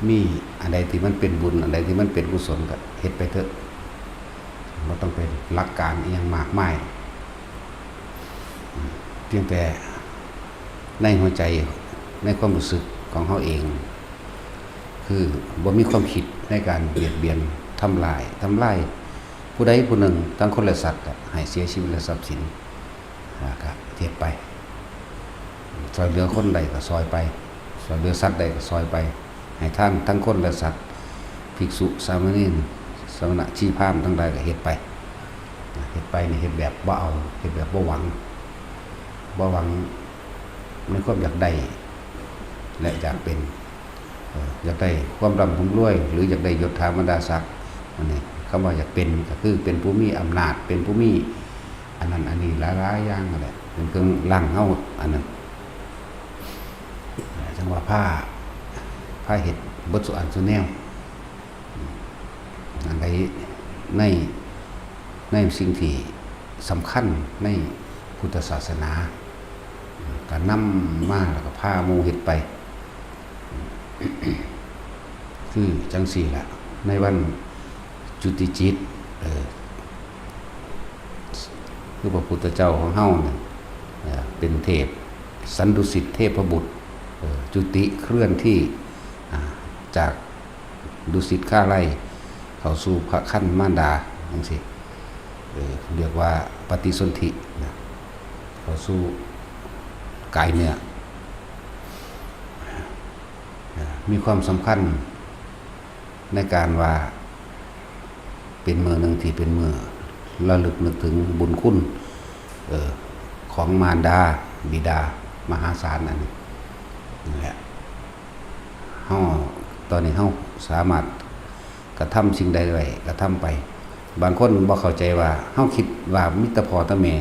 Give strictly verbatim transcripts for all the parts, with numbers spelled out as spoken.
มีอันใดที่มันเป็นบุญ อันใดที่มันเป็นกุศลก็เฮ็ดไปเถอะ บ่ต้องไปหลักการอิหยังมากมาย เพียงแต่ในหัวใจ ในความรู้สึกของเฮาเอง คือบ่มีความคิดในการเบียดเบียน ทำลาย ทำลายผู้ใดผู้หนึ่ง ทั้งคนและสัตว์อะ ให้เสียชีวิตและทรัพย์สิน แล้วก็เฮ็ดไป ซ่อยเหลือคนได้ก็ซ่อยไป ซ่อยเหลือสัตว์ได้ก็ซ่อยไป ให้ทานทั้งคนและสัตว์ ภิกษุ สามเณร สมณะ ชีพราหมณ์ทั้งหลายก็เฮ็ดไป เฮ็ดไปนี่เฮ็ดแบบบ่เอา เฮ็ดแบบบ่หวัง บ่หวังในความอยากได้ และอยากเป็น เอ่อ อยากได้ความร่ำความรวย หรืออยากได้ยศถาบรรดาศักดิ์ อันนี้คำว่าอยากเป็นก็คือเป็นผู้มีอำนาจ เป็นผู้มีอันนั้นอันนี้หลายๆอย่างนั่นแหละ เป็นเครื่องรั้งเฮาอันนั้น จั่งว่าพา พาเฮ็ดเบิดซุอันซุแนว อันใดใน ในสิ่งที่สำคัญในพุทธศาสนา ก็นำมาแล้วก็พาหมู่เฮ็ดไป คือจั่งซี้ล่ะ ในวันจุติจิต เอ่อ คือพระพุทธเจ้าของเฮาเนี่ย เอ่อ เป็นเทพสันดุสิตเทพบุตร เอ่อ จุติเคลื่อนที่ อ่า จากดุสิตคาไลเข้าสู่พระครรภ์มารดาจั่งซี้ เอ่อ เรียกว่าปฏิสนธินะ เข้าสู่กายเนื้อ เอ่อ มีความสำคัญในการว่า เป็นมื้อหนึ่งที่เป็นมื้อระลึกนึกถึงบุญคุณ เอ่อ ของมารดาบิดามหาศาลอันนี้ นั่นแหละ เฮา ตอนนี้เฮาสามารถกระทำสิ่งใดได้กระทำไป บางคนบ่เข้าใจว่า เฮาคิดว่ามีแต่พ่อแต่แม่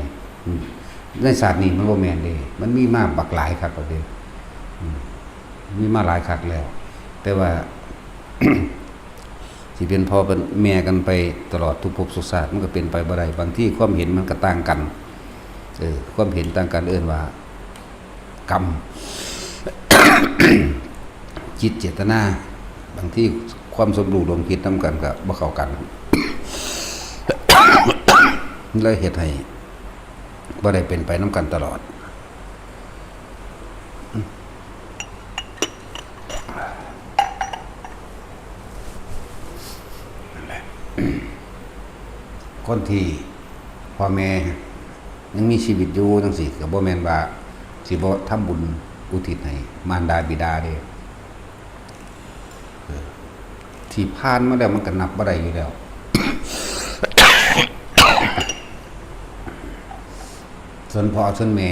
อืม ในชาตินี้มันบ่แม่นเด้ มันมีมาบักหลายคักแล้วเด้ อืม มีมาหลายคักแล้ว แต่ว่า สิเป็นพ่อเป็นแม่กันไปตลอดทุกภพทุกชาติ มันก็เป็นไปบ่ได้ บางทีความเห็นมันก็ต่างกัน เออ ความเห็นต่างกันเอิ้นว่ากรรม จิตเจตนา บางทีความสมรู้ร่วมคิดนำกันก็บ่เข้ากัน เลยเฮ็ดให้บ่ได้เป็นไปนำกันตลอด คนที่พ่อแม่ยังมีชีวิตอยู่จั่งซี้ ก็บ่แม่นว่าสิบ่ทำบุญอุทิศให้มารดาบิดาเด้ เออ ที่ผ่านมาแล้วมันก็นับบ่ได้อยู่แล้ว ส่วนพ่อส่วนแม่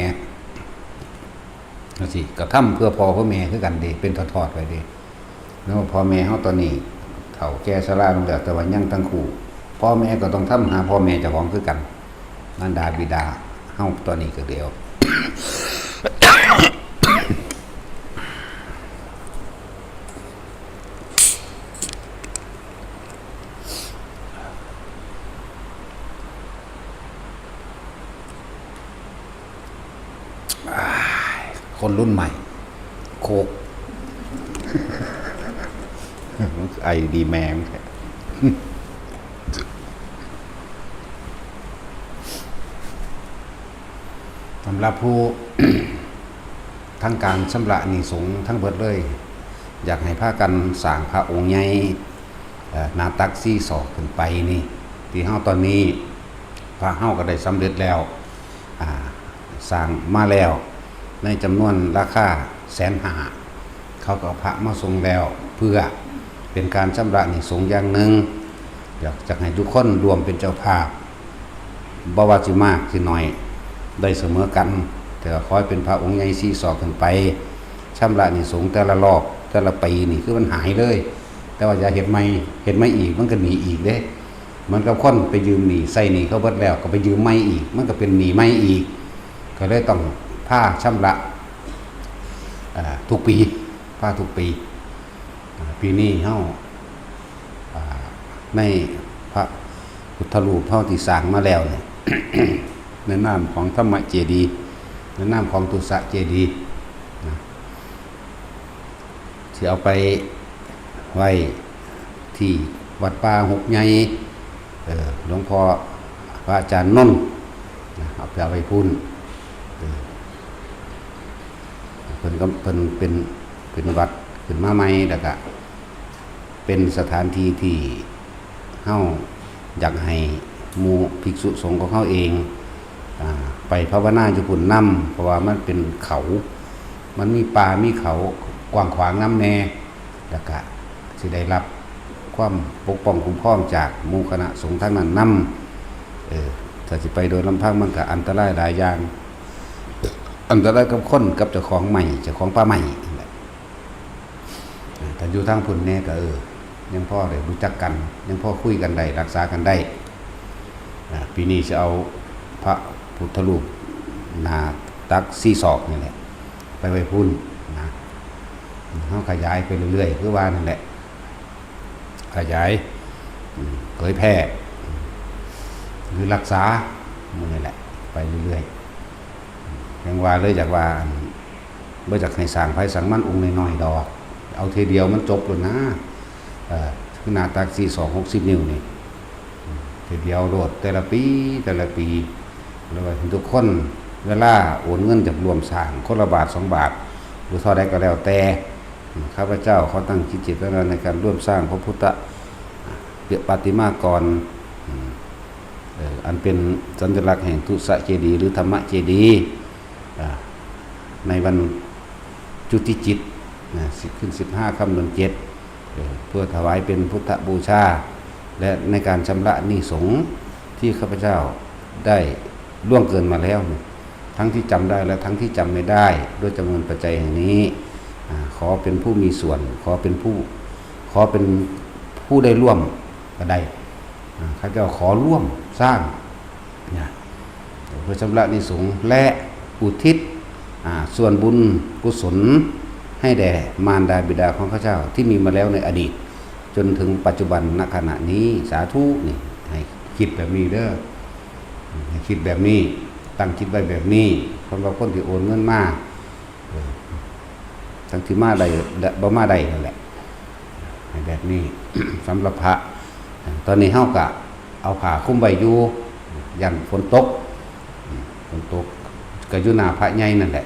จั่งซี้ ก็ทำเพื่อพ่อเพื่อแม่คือกันเด้ เป็นทอดๆไปเด้ แล้วพ่อแม่เฮาตอนนี้เฒ่าแก่ชราลงแล้ว แต่ว่ายังทั้งคู่ พ่อแม่ก็ต้องทำหาพ่อแม่เจ้าของคือกัน มารดาบิดาเฮาตอนนี้ก็เดียว คนรุ่นใหม่ โคก ไอดีแมง สำหรับผู้ ทั้งการชำระหนี้สงฆ์ทั้งเบิดเลย อยากให้พากันสร้างพระองค์ใหญ่ เอ่อ หน้าตักสี่ศอกขึ้นไปนี่ ที่เฮาตอนนี้ พระเฮาก็ได้สำเร็จแล้ว อ่า สร้างมาแล้ว ในจำนวนราคาแสนห้า เขาก็เอาพระมาส่งแล้ว เพื่อเป็นการชำระหนี้สงฆ์อย่างหนึ่ง อยากจะให้ทุกคนร่วมเป็นเจ้าภาพ บ่ว่าสิมากสิน้อย ได้เสมอกัน แต่ว่าขอให้เป็นพระองค์ใหญ่สี่ศอกขึ้นไป ชำระหนี้สงฆ์แต่ละรอบ แต่ละปีนี่คือมันหายเลย แต่ว่าอย่าเฮ็ดใหม่ เฮ็ดใหม่อีก มันก็หนี้อีกเด้ เหมือนกับคนไปยืมหนี้ ใช้หนี้เขาเบิดแล้ว ก็ไปยืมใหม่อีก มันก็เป็นหนี้ใหม่อีก ก็เลยต้องพาชำระ อ่า ทุกปี พาทุกปี อ่า ปีนี้เฮา อ่า ในพระพุทธรูปเฮาที่สร้างมาแล้วเนี่ย ในนามของธรรมเจดีย์ ในนามของตุสะเจดีย์นะ สิเอาไป ไว้ที่วัดป่าหกใหญ่ เออ หลวงพ่อพระอาจารย์นนท์นะ เอาไป เอาไปพุ้น เออ เพิ่นก็ เพิ่นเป็น เป็นวัดขึ้นมาใหม่ แล้วก็เป็นสถานที่ที่เฮาอยากให้หมู่ภิกษุสงฆ์ของเฮาเอง อ่า ไปภาวนาอยู่พุ้นนำ เพราะว่ามันเป็นเขา มันมีป่ามีเขากว้างขวางนำแน่ แล้วก็สิได้รับความปกป้องคุ้มครองจากหมู่คณะสงฆ์ทางนั้นนำ เออ ถ้าสิไปโดยลำพังมันก็อันตรายหลายอย่าง อันตรายกับคนกับเจ้าของไม้ เจ้าของป่าไม้นั่นแหละ อ่า ถ้าอยู่ทางพุ้นแน่ก็ เออ ยังพอได้รู้จักกัน ยังพอคุยกันได้ รักษากันได้ อ่า ปีนี้จะเอาพระพุทธรูปหน้าตักสี่ศอกนี่แหละ ไปไว้พุ้นนะ เฮาขยายไปเรื่อยๆ คือว่านั่นแหละ ขยาย อืม เผยแพร่ หรือรักษา หมู่นี่แหละ ไปเรื่อยๆ ยังว่าเลยอยากว่า อัน บ่อยากให้สร้างไผสร้างมันองค์น้อยๆ ดอก เอาเทื่อเดียวมันจบโลดนะ เอ่อ คือหน้าตักสี่ศอก หกสิบ นิ้วนี่ เทื่อเดียวโลด แต่ละปี แต่ละปี แล้วว่าทุกคนเวลาโอนเงินจากร่วมสร้างคนละบาทสองบาท หรือเท่าใดก็แล้วแต่ ข้าพเจ้าขอตั้งจิตเจตนาในการร่วมสร้างพระพุทธปฏิมากร อืม เอ่อ อันเป็นสัญลักษณ์แห่งทุสเจดีย์หรือธรรมเจดีย์ อ่า ในวันจุติจิตนะ สิบ ขึ้น สิบห้า ค่ำเดือนเจ็ด เอ่อ เพื่อถวายเป็นพุทธบูชา และในการชำระหนี้สงฆ์ที่ข้าพเจ้าได้ล่วงเกินมาแล้วเนี่ย ทั้งที่จำได้และทั้งที่จำไม่ได้ ด้วยจำนวนปัจจัยแห่งนี้ อ่า ขอเป็นผู้มีส่วน ขอเป็นผู้ ขอเป็นผู้ได้ร่วมก็ได้ อ่า ข้าพเจ้าขอร่วมสร้าง นะ เพื่อชำระหนี้สงฆ์และอุทิศ อ่า ส่วนบุญกุศลให้แด่มารดาบิดาของข้าพเจ้าที่มีมาแล้วในอดีต จนถึงปัจจุบันณขณะนี้ สาธุ นี่ ให้คิดแบบนี้เด้อ ให้คิดแบบนี้ ตั้งจิตไว้แบบนี้ สำหรับคนที่โอนเงินมา เออ ทั้งที่มาได้และบ่มาได้นั่นแหละ ให้แบบนี้ สำหรับพระ ตอนนี้เฮาก็เอาผ้าคลุมไว้อยู่ ย่านฝนตก อืม ฝนตก ก็อยู่หน้าพระใหญ่นั่นแหละ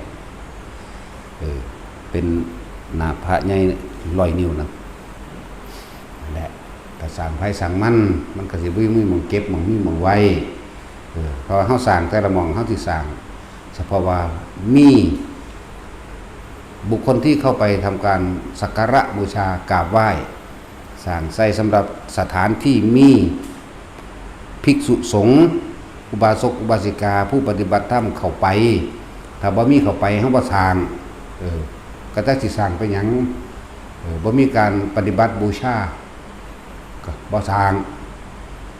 เออ เป็นหน้าพระใหญ่ร้อยนิ้วนั่นแหละ ถ้าสร้างไผสร้างมัน มันก็สิบ่มีหม่องเก็บ หม่องมีหม่องไว้ เออ เพราะว่าเฮาสร้างแต่ละหม่อง เฮาสิสร้าง เฉพาะว่ามีบุคคลที่เข้าไปทำการสักการะบูชากราบไหว้ สร้างใส่สำหรับสถานที่มีภิกษุสงฆ์ อุบาสกอุบาสิกา ผู้ปฏิบัติธรรมเข้าไป ถ้าบ่มีเข้าไป เฮาบ่สร้าง เออ ก็จักสิสร้างไปหยัง เออ บ่มีการปฏิบัติบูชา ก็บ่สร้าง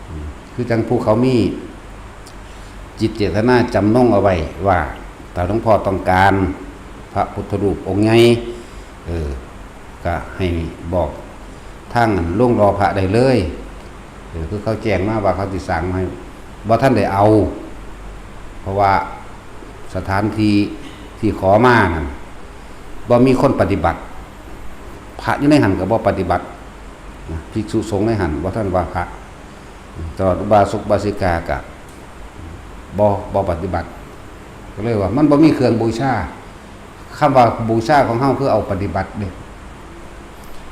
อืม คือจั่งผู้เขามีจิตเจตนาจำนงเอาไว้ว่า ถ้าหลวงพ่อต้องการพระพุทธรูปองค์ใหญ่ เออ ก็ให้บอกทางโรงหล่อพระได้เลย เออ คือเขาแจ้งมาว่าเขาสิสร้างมาให้ บ่ทันได้เอา เพราะว่าสถานที่ที่ขอมานั่น บ่มีคนปฏิบัติ พระอยู่ในหั่นก็บ่ปฏิบัติ นะ ภิกษุสงฆ์ในหั่นบ่ทันว่าพระ ตลอดอุบาสกอุบาสิกาก็บ่ บ่ปฏิบัติ ก็เลยว่ามันบ่มีเครื่องบูชา คำว่าบูชาของเฮาคือเอาปฏิบัติเด้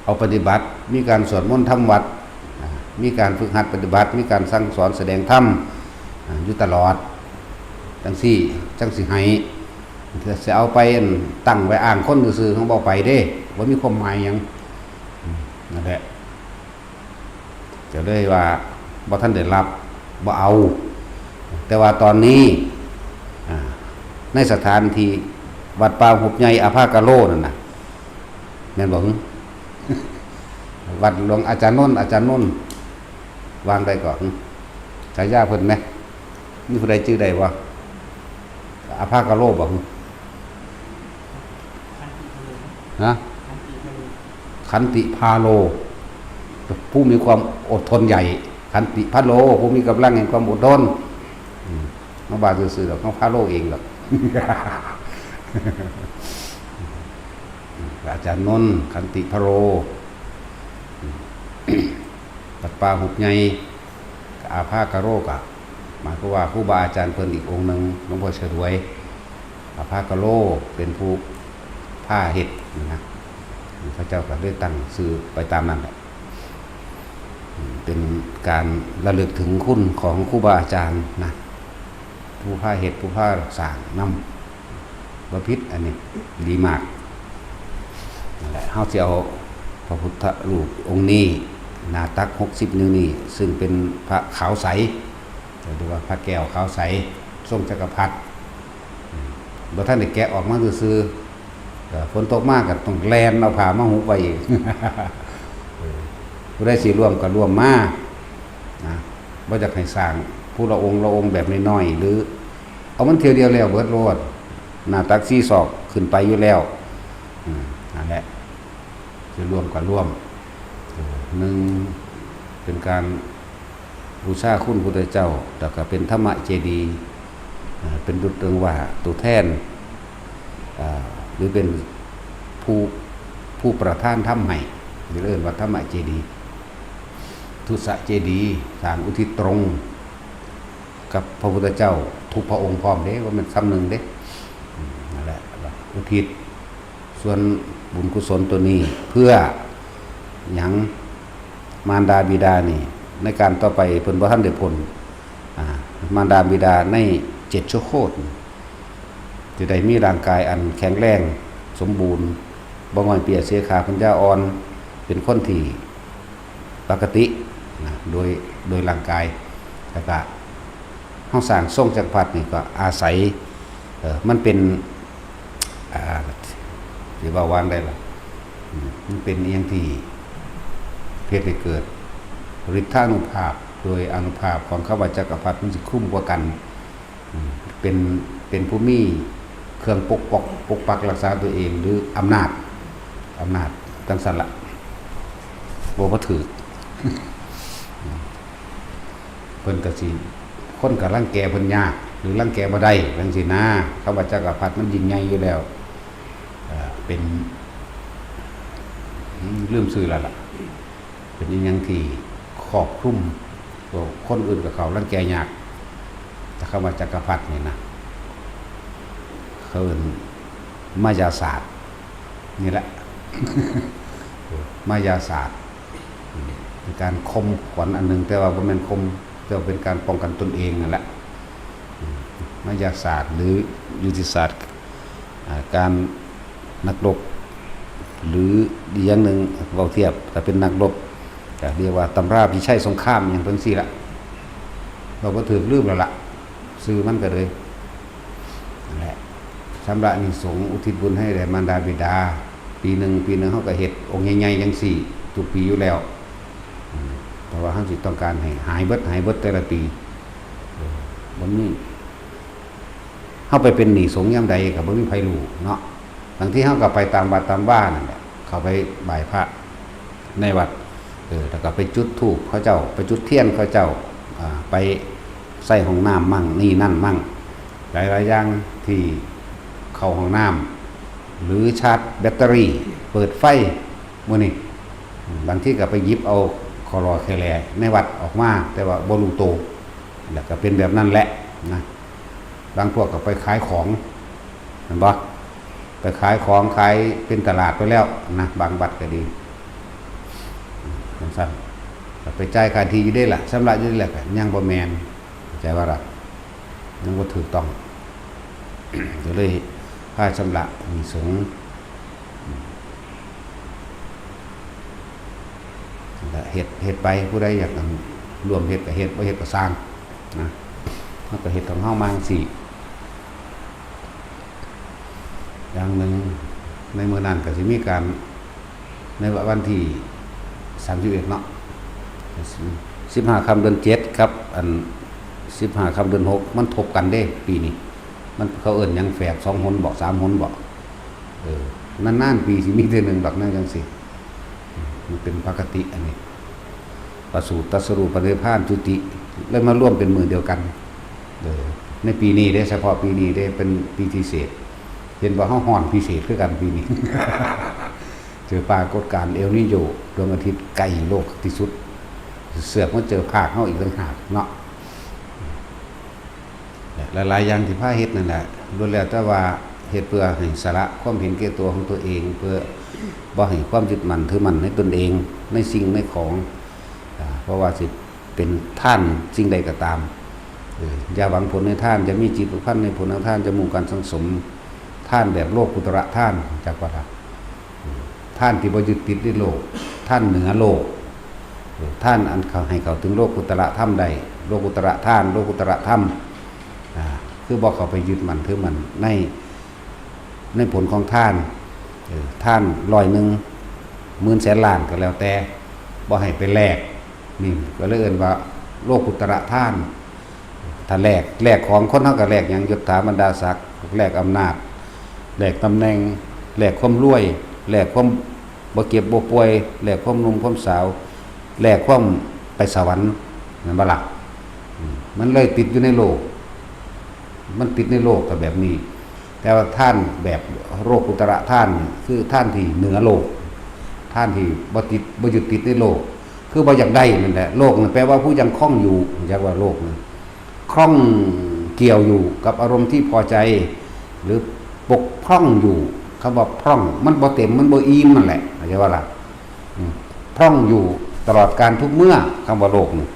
เอาปฏิบัติ มีการสวดมนต์ทำวัตร อ่า มีการฝึกหัดปฏิบัติ มีการสั่งสอนแสดงธรรม อ่า อยู่ตลอด จั่งซี้ จั่งสิให้ สิเอาไปตั้งไว้อ้างคนซื่อๆ เฮาบ่ไปเด้ บ่มีความหมายหยัง อืม นั่นแหละ ก็เลยว่าบ่ทันได้รับ บ่เอา แต่ว่าตอนนี้ อ่า ในสถานที่วัดป่าหุบใหญ่อภากาโลนั่นน่ะ แม่นบ่หึ วัดหลวงอาจารย์นนท์ อาจารย์นนท์ วางได้ก่อนหึ ฉายาเพิ่นแหม มีผู้ใดชื่อใดบ่ อภากาโลบ่หึ ฮะ ขันติพาโล ผู้มีความอดทนใหญ่ ขันติพาโล ผู้มีกำลังแห่งความอดทน อืม มาว่าซื่อๆ ดอก เขาพาโลเองดอก อาจารย์นนท์ ขันติพาโล วัดป่าหุบใหญ่ อาภากโรกะ หมายความว่าครูบาอาจารย์เพิ่นอีกองค์หนึ่ง หลวงพ่อฉลวย อาภากโร เป็นผู้พาเฮ็ดนะ เขาเจ้าก็เลยตั้งชื่อไปตามนั้นแหละ เป็นการระลึกถึงคุณของครูบาอาจารย์นะ ผู้พาเฮ็ด ผู้พาสร้างนำ บ่ผิด อันนี้ดีมาก นั่นแหละ เฮาสิเอาพระพุทธรูปองค์นี้ หน้าตักหกสิบนิ้วนี้ ซึ่งเป็นพระขาวใส หรือว่าพระแก้วขาวใส ทรงจักรพรรดิ อืม บ่ทันได้แกะออกมาซื่อๆ ก็ฝนตกมาก็ต้องแล่นเอาผ้ามาหุบไว้อีก เออ ผู้ใดสิร่วมก็ร่วมมา นะ บ่อยากให้สร้างผู้ละองค์ละองค์แบบน้อยๆ หรือ เอามันเทื่อเดียวแล้วเบิดโลด หน้าตักสี่ศอกขึ้นไปอยู่แล้ว อืม นั่นแหละ สิร่วมก็ร่วม เออ หนึ่ง เป็นการบูชาคุณพุทธเจ้า แล้วก็เป็นธรรมเจดีย์ อ่า เป็นตัวเรียกว่าตัวแทน อ่า หรือเป็นผู้ ผู้ประทานธรรมให้ เรียกว่าธรรมเจดีย์ ทุสเจดีย์ สร้างอุทิศตรงกับพระพุทธเจ้าทุกพระองค์พร้อมเด้ ว่ามันซ้ำหนึ่งเด้ อืม นั่นแหละ อุทิศส่วนบุญกุศลตัวนี้ เพื่อหยัง มารดาบิดานี่ ในการต่อไปเพิ่นบ่ทันได้พ้น อ่า มารดาบิดาในเจ็ดชั่วโคตร จะได้มีร่างกายอันแข็งแรง สมบูรณ์ บ่ง่อยเปียเสียขา ปัญญาอ่อน เป็นคนที่ปกตินะ โดย โดยร่างกาย แล้วก็เฮาสร้างทรงจักรพรรดินี่ก็อาศัย เอ่อ มันเป็น อ่า สิว่าวางได้ล่ะ อืม มันเป็นอิหยังที่เฮ็ดให้เกิดฤทธานุภาพ โดยอานุภาพของคำว่าจักรพรรดิมันสิคุ้มกว่ากัน อืม เป็น เป็นผู้มีเครื่องปกปัก ปกปักรักษาตัวเอง หรืออำนาจ อำนาจจังซั่นละ บ่ บ่ถืก เพิ่นก็สิ คนก็รังแกเพิ่นยาก หรือรังแกบ่ได้จังซี่นะ คำว่าจักรพรรดิมันยิ่งใหญ่อยู่แล้ว เอ่อ เป็น ลืมชื่อแล้วล่ะ เป็นอิหยังที่ครอบคลุม พวกคนอื่นก็เข้ารังแกยาก แต่คำว่าจักรพรรดินี่นะ เขาเอิ้นมายาศาสตร์ นี่แหละ มายาศาสตร์ เป็นการข่มขวัญอันหนึ่ง แต่ว่าบ่แม่นข่ม แต่ว่าเป็นการป้องกันตนเองนั่นแหละ มายาศาสตร์ หรือยุทธศาสตร์ อ่า การนักรบ หรืออีกอย่างหนึ่ง เว้าเทียบ ถ้าเป็นนักรบ ก็เรียกว่าตำราพิชัยสงคราม อย่างเพิ่นซี้ละ เราก็ถืกลืมแล้วล่ะ ชื่อมันก็เลย นั่นแหละ ชำระหนี้สงฆ์ อุทิศบุญให้แด่มารดาบิดา ปีหนึ่ง ปีหนึ่งเฮาก็เฮ็ดองค์ใหญ่ๆจังซี่ ทุกปีอยู่แล้ว อืม เพราะว่าเฮาสิต้องการให้หายเบิด หายเบิดแต่ละปี เออ บ่มี เฮาไปเป็นหนี้สงฆ์ยามใดก็บ่มีไผรู้เนาะ บางทีเฮาก็ไปตามวัดตามวานั่นแหละ เข้าไปไหว้พระในวัด เออ แล้วก็ไปจุดธูปเขาเจ้า ไปจุดเทียนเขาเจ้า อ่า ไปใส่ห้องน้ำมั่ง นี่นั่นมั่ง หลายๆอย่างที่เข้าห้องน้ำ หรือชาร์จแบตเตอรี่ เปิดไฟ มื้อนี้ บางทีก็ไปหยิบเอาขอรอแค่แลในวัดออกมา แต่ว่าบ่รู้โต แล้วก็เป็นแบบนั้นแหละนะ บางพวกก็ไปขายของ เห็นบ่ ไปขายของ ขายเป็นตลาดไปแล้วนะ บางวัดก็ดี จังซั่น ก็ไปจ่ายค่าที่อยู่เด้ล่ะ ชำระอยู่เด้ล่ะ ก็ยังบ่แม่น เข้าใจว่าล่ะ ยังบ่ถูกต้อง ก็เลยพาชำระหนี้สงฆ์ นั่นล่ะ เฮ็ด เฮ็ดไป ผู้ใดอยากร่วมเฮ็ดก็เฮ็ด บ่เฮ็ดก็ซ่างนะ เฮาก็เฮ็ดของเฮามาจั่งซี้ อย่างหนึ่ง ในมื้อนั้นก็สิมีการ ในวันที่สามสิบเอ็ดเนาะ สิบห้าค่ำเดือนเจ็ดครับ อัน สิบห้าค่ำเดือนหก มันทบกันเด้ ปีนี้ มัน เขาเอิ้นหยัง แฝดสองหนบ่ สามหนบ่ เออ นานๆปีสิมีเทื่อหนึ่งดอก นั่นจั่งซี้ มันเป็นปกติอันนี้ ประสูติ ตรัสรู้ ปรินิพพาน จุติ เลยมารวมเป็นมื้อเดียวกัน เออ ในปีนี้เด้ เฉพาะปีนี้เด้ เป็นปีพิเศษ เห็นบ่ เฮาฮ้อนพิเศษคือกันปีนี้ เจอปรากฏการณ์เอลนีโญ ดวงอาทิตย์ใกล้โลกที่สุด เสือกมาเจอภาคเฮาอีกต่างหากเนาะ และหลายๆอย่างที่พาเฮ็ดนั่นแหละล้วนแล้วแต่ว่าเฮ็ดเพื่อให้สละความเห็นแก่ตัวของตัวเอง เพื่อบ่ให้ความยึดมั่นถือมั่นในตนเอง ในสิ่งในของ อ่า เพราะว่าสิเป็นทานสิ่งใดก็ตาม เออ อย่าหวังผลในทาน อย่ามีจิตผูกพันในผลของทาน อย่ามุ่งการสั่งสมทานแบบโลกุตระทาน จักว่าล่ะ ทานที่บ่ยึดติดในโลก ทานเหนือโลก เออ ทานอันเขาให้เข้าถึงโลกุตระธรรมได้ โลกุตระทาน โลกุตระธรรม อ่า คือบ่เข้าไปยึดมั่นถือมั่นใน ในผลของทาน เออ ทานร้อยหนึ่ง หมื่นแสนล้านก็แล้วแต่ บ่ให้ไปแลก นี่ก็เลยเอิ้นว่าโลกุตระทาน ถ้าแลก แลกของคนเฮาก็แลกหยัง ยศถาบรรดาศักดิ์ แลกอำนาจ แลกตำแหน่ง แลกความรวย แลกความบ่เจ็บบ่ป่วย แลกความหนุ่มความสาว แลกความไปสวรรค์ แม่นบ่ล่ะ อืม มันเลยติดอยู่ในโลก มันติดในโลกก็แบบนี้ แต่ว่าทานแบบโลกุตระทาน คือทานที่เหนือโลก ทานที่บ่ติด บ่ยึดติดในโลก คือบ่อยากได้นั่นแหละ โลกนั่นแปลว่าผู้ยังคล้องอยู่ อยากว่าโลกนั่น คล้องเกี่ยวอยู่กับอารมณ์ที่พอใจ หรือปกพร่องอยู่ คำว่าพร่อง มันบ่เต็ม มันบ่อิ่มนั่นแหละ เข้าใจว่าล่ะ อืม พร่องอยู่ตลอดกาลทุกเมื่อ คำว่าโลกนี่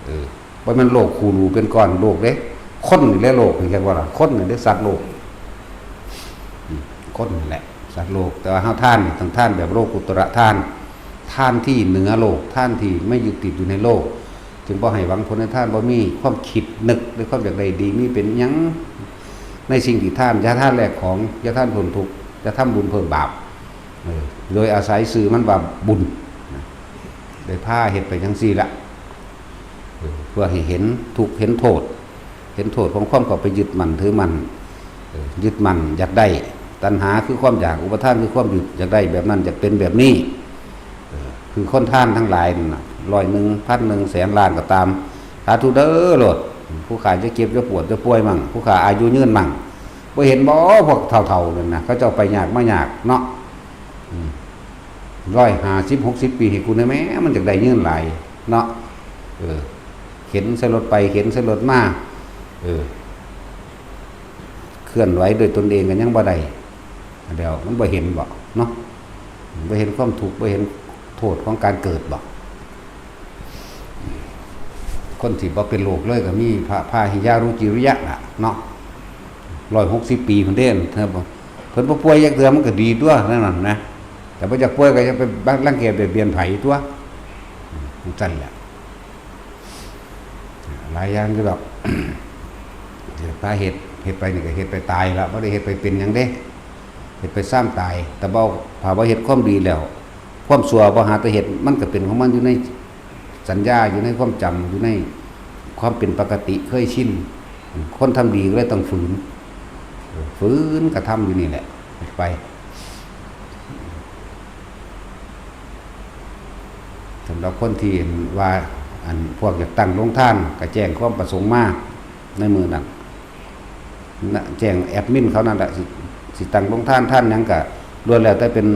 เออ บ่แม่นโลกคู่รูเป็นก้อนโลกเด้ คนนี่แหละโลก เข้าใจว่าล่ะ คนนี่แหละสัตว์โลก อืม คนนี่แหละ สัตว์โลก แต่ว่าเฮาทานนี่ต้องทานแบบโลกุตระทาน ทานที่เหนือโลก ทานที่ไม่ยึดติดอยู่ในโลก จึงบ่ให้หวังผลในทาน บ่มีความคิดนึกด้วยความอยากได้ดี มีเป็นหยังในสิ่งที่ทาน อย่าทานแลกของ อย่าทานเพิ่มทุกข์ อย่าทำบุญเพิ่มบาป เออ โดยอาศัยชื่อมันว่าบุญนะ ได้พาเฮ็ดไปจังซี่ละ เออ เพื่อให้เห็นทุกข์เห็นโทษ เห็นโทษของความเข้าไปยึดมั่นถือมั่น เออ ยึดมั่นอยากได้ ตัณหาคือความอยาก อุปาทานคือความยึด อยากได้แบบนั้น อยากเป็นแบบนี้ เออ คือคนทานทั้งหลายนั่นน่ะ ร้อยหนึ่ง พันหนึ่ง แสนล้านก็ตาม สาธุเด้อโลด ผู้ข้าจะเจ็บจะปวดจะป่วยมั่ง ผู้ข้าอายุยืนมั่ง บ่เห็นบ่ พวกเฒ่าๆนั่นน่ะ เขาเจ้าไปยากมายากเนาะ อืม ร้อยห้าสิบ หกสิบ ปีให้กูแหน่แหม มันอยากได้เงินหลายเนาะ เออ เข็นใส่รถไป เข็นใส่รถมา เออ เคลื่อนไหวด้วยตนเองก็ยังบ่ได้ เดี๋ยวมันบ่เห็นบ่เนาะ บ่เห็นความทุกข์ บ่เห็นโทษของการเกิดบ่ คนที่บ่เป็นโรคเลยก็มีพระพาหิยารุจิริยะน่ะเนาะ ร้อยหกสิบ ปีพุ้นเด้ เพิ่นบ่ เพิ่นบ่ป่วยจักเทื่อ มันก็ดีตั๊วนั่นน่ะนะ แต่บ่อยากป่วยก็อย่าไปรังแกเบียดเบียนไผตั๊ว จั่งซั่นแหละ หลายอย่างอยู่ดอก ถ้าเฮ็ด เฮ็ดไปนี่ก็เฮ็ดไปตายละ บ่ได้เฮ็ดไปเป็นหยังเด้ เฮ็ดไปซ่ามตาย แต่บ่ ถ้าบ่เฮ็ดความดีแล้ว ความชั่วบ่หาแต่เฮ็ด มันก็เป็นของมันอยู่ในสัญญา อยู่ในความจำ อยู่ในความเป็นปกติเคยชิน คนทำดีก็เลยต้องฝืน เออ ฝืนกระทำอยู่นี่แหละ ไป สำหรับคนที่ว่า อันพวกอยากตั้งโรงทาน ก็แจ้งความประสงค์มาในมื้อนั้น นะ แจ้งแอดมินเขานั่นแหละ สิ สิตั้งโรงทาน ทานหยังก็ล้วนแล้วแต่เป็น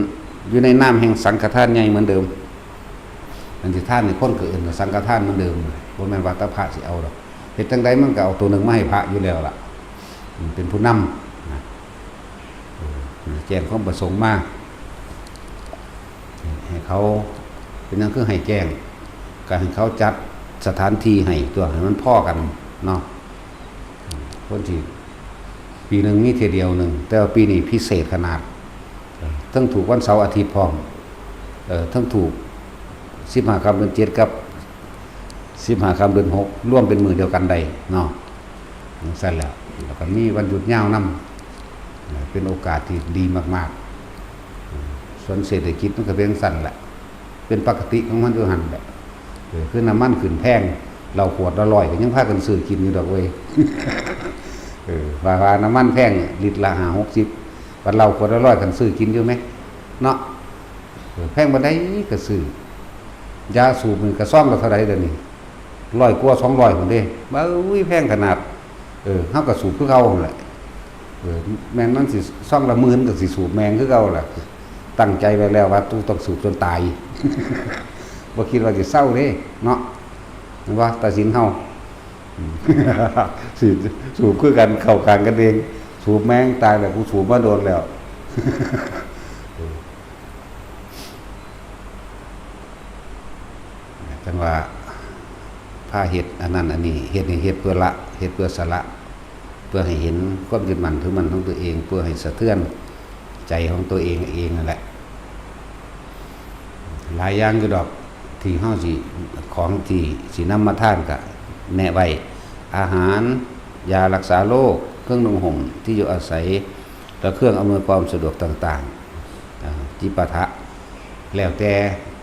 อยู่ในนามแห่งสังฆทานใหญ่เหมือนเดิม อันที่ทานนี่คนก็เอิ้นว่าสังฆทานเหมือนเดิม บ่แม่นว่าแต่พระสิเอาดอก เฮ็ดจั่งใดมันก็เอาตัวหนึ่งมาให้พระอยู่แล้วล่ะ อืม เป็นผู้นำนะ เออ แจ้งความประสงค์มา ให้เขา เป็นหยังคือให้แจ้ง ก็ให้เขาจัดสถานที่ให้ตั๊ว ให้มันพอกันเนาะ คนที่ปีหนึ่งมีเทื่อเดียวหนึ่ง แต่ว่าปีนี้พิเศษขนาด เออ ทั้งถูกวันเสาร์อาทิตย์พร้อม เออ ทั้งถูกสิบห้าค่ำเดือนเจ็ดกับสิบห้าค่ำเดือนหก รวมเป็นมื้อเดียวกันได้เนาะ จั่งซั่นแหละ แล้วก็มีวันหยุดยาวนำ เป็นโอกาสที่ดีมากๆ ส่วนเศรษฐกิจมันก็เป็นจั่งซั่นแหละ เป็นปกติของมันอยู่หั่นแหละ เออ คือน้ำมันขึ้นแพง เหล้าขวดละร้อยก็ยังพากันซื้อกินอยู่ดอกเว้ย เออ ว่า ว่าน้ำมันแพง ลิตรละห้าหกสิบ บัดเหล้าขวดละร้อยคันซื้อกินอยู่ไหม เนาะ เออ แพงปานใดก็ซื้อ ยาสูบนี่กระซองละเท่าใดเดี๋ยวนี้ ร้อยกว่า สองร้อยพุ้นเด้ บ้า อุ้ย แพงขนาด เออ เฮาก็สูบคือเก่าหั่นแหละ เออ แม่นมันสิซองละหมื่นก็สิสูบแม่งคือเก่าล่ะ ตั้งใจไว้แล้วว่าต้องสูบจนตาย บ่คิดว่าสิเซาเด้เนาะ แม่นบ่ ตัดสินเฮา สิสูบคือกัน เข้าข้างกันเอง สูบแม่งตายแล้ว กูสูบมาโดนแล้ว จั่งว่าพาเฮ็ดอันนั้นอันนี้ เฮ็ดนี่เฮ็ดเพื่อละ เฮ็ดเพื่อสละ เพื่อให้เห็นความยึดมั่นถือมั่นของตัวเอง เพื่อให้สะเทือนใจของตัวเองเองนั่นแหละ หลายอย่างอยู่ดอก ที่เฮาสิ ของที่สินำมาทานก็แนะไว้ อาหาร ยารักษาโรค เครื่องนุ่งห่ม ที่อยู่อาศัย และเครื่องอำนวยความสะดวกต่างๆ อ่า จิปาถะ แล้วแต่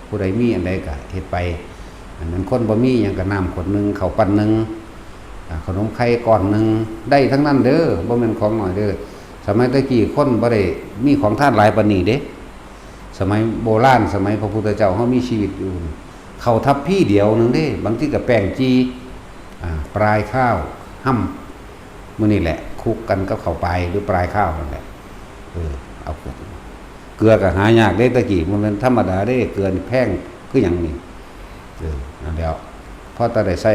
ผู้ใดมีอันใดก็เฮ็ดไป อันนั้นคนบ่มีหยังก็น้ำขวดหนึ่ง ข้าวปั้นหนึ่ง อ่า ขนมไข่ก้อนหนึ่ง ได้ทั้งนั้นเด้อ บ่แม่นของน้อยเด้อ สมัยแต่กี้คนบ่ได้มีของทานหลายปานนี้เด้ สมัยโบราณ สมัยพระพุทธเจ้าเฮามีชีวิตอยู่ ข้าวทัพพีเดียวหนึ่งเด้ บางทีก็แป้งจี่ อ่า ปลายข้าว ห่ำ มื้อนี้แหละ คลุกกันกับข้าวปลายหรือปลายข้าวนั่นแหละ เออ เอา เกลือก็หายากเด้ ตะกี้มันเป็นธรรมดาเด้ เกลือนี่แพงคือหยังนี่ เออ นั่นแหล้ว พอแต่ได้ใส่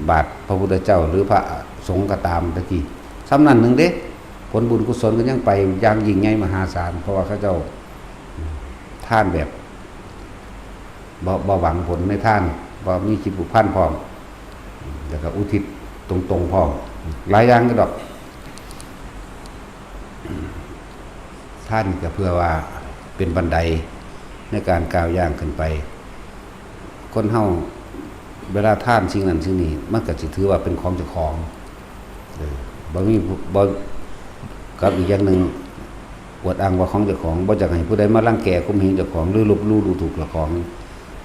บาตรพระพุทธเจ้าหรือพระสงฆ์ก็ตามตะกี้ ส่ำนั้นหนึ่งเด้ ผลบุญกุศลก็ยังไปอย่างยิ่งใหญ่มหาศาล เพราะว่าเขาเจ้าทานแบบ บ่ บ่หวังผลในทาน บ่มีจิตผูกพันพร้อม แล้วก็อุทิศตรงๆพร้อม หลายอย่างอยู่ดอก ทานก็เพื่อว่าเป็นบันไดในการก้าวย่างขึ้นไป คนเฮาเวลาทานสิ่งนั้นสิ่งนี้ มันก็สิถือว่าเป็นของเจ้าของ เออ บ่มี บ่ กับอีกอย่างหนึ่ง อวดอ้างว่าของเจ้าของ บ่อยากให้ผู้ใดมารังแกข่มเหงเจ้าของ หรือลบหลู่ดูถูกเจ้าของ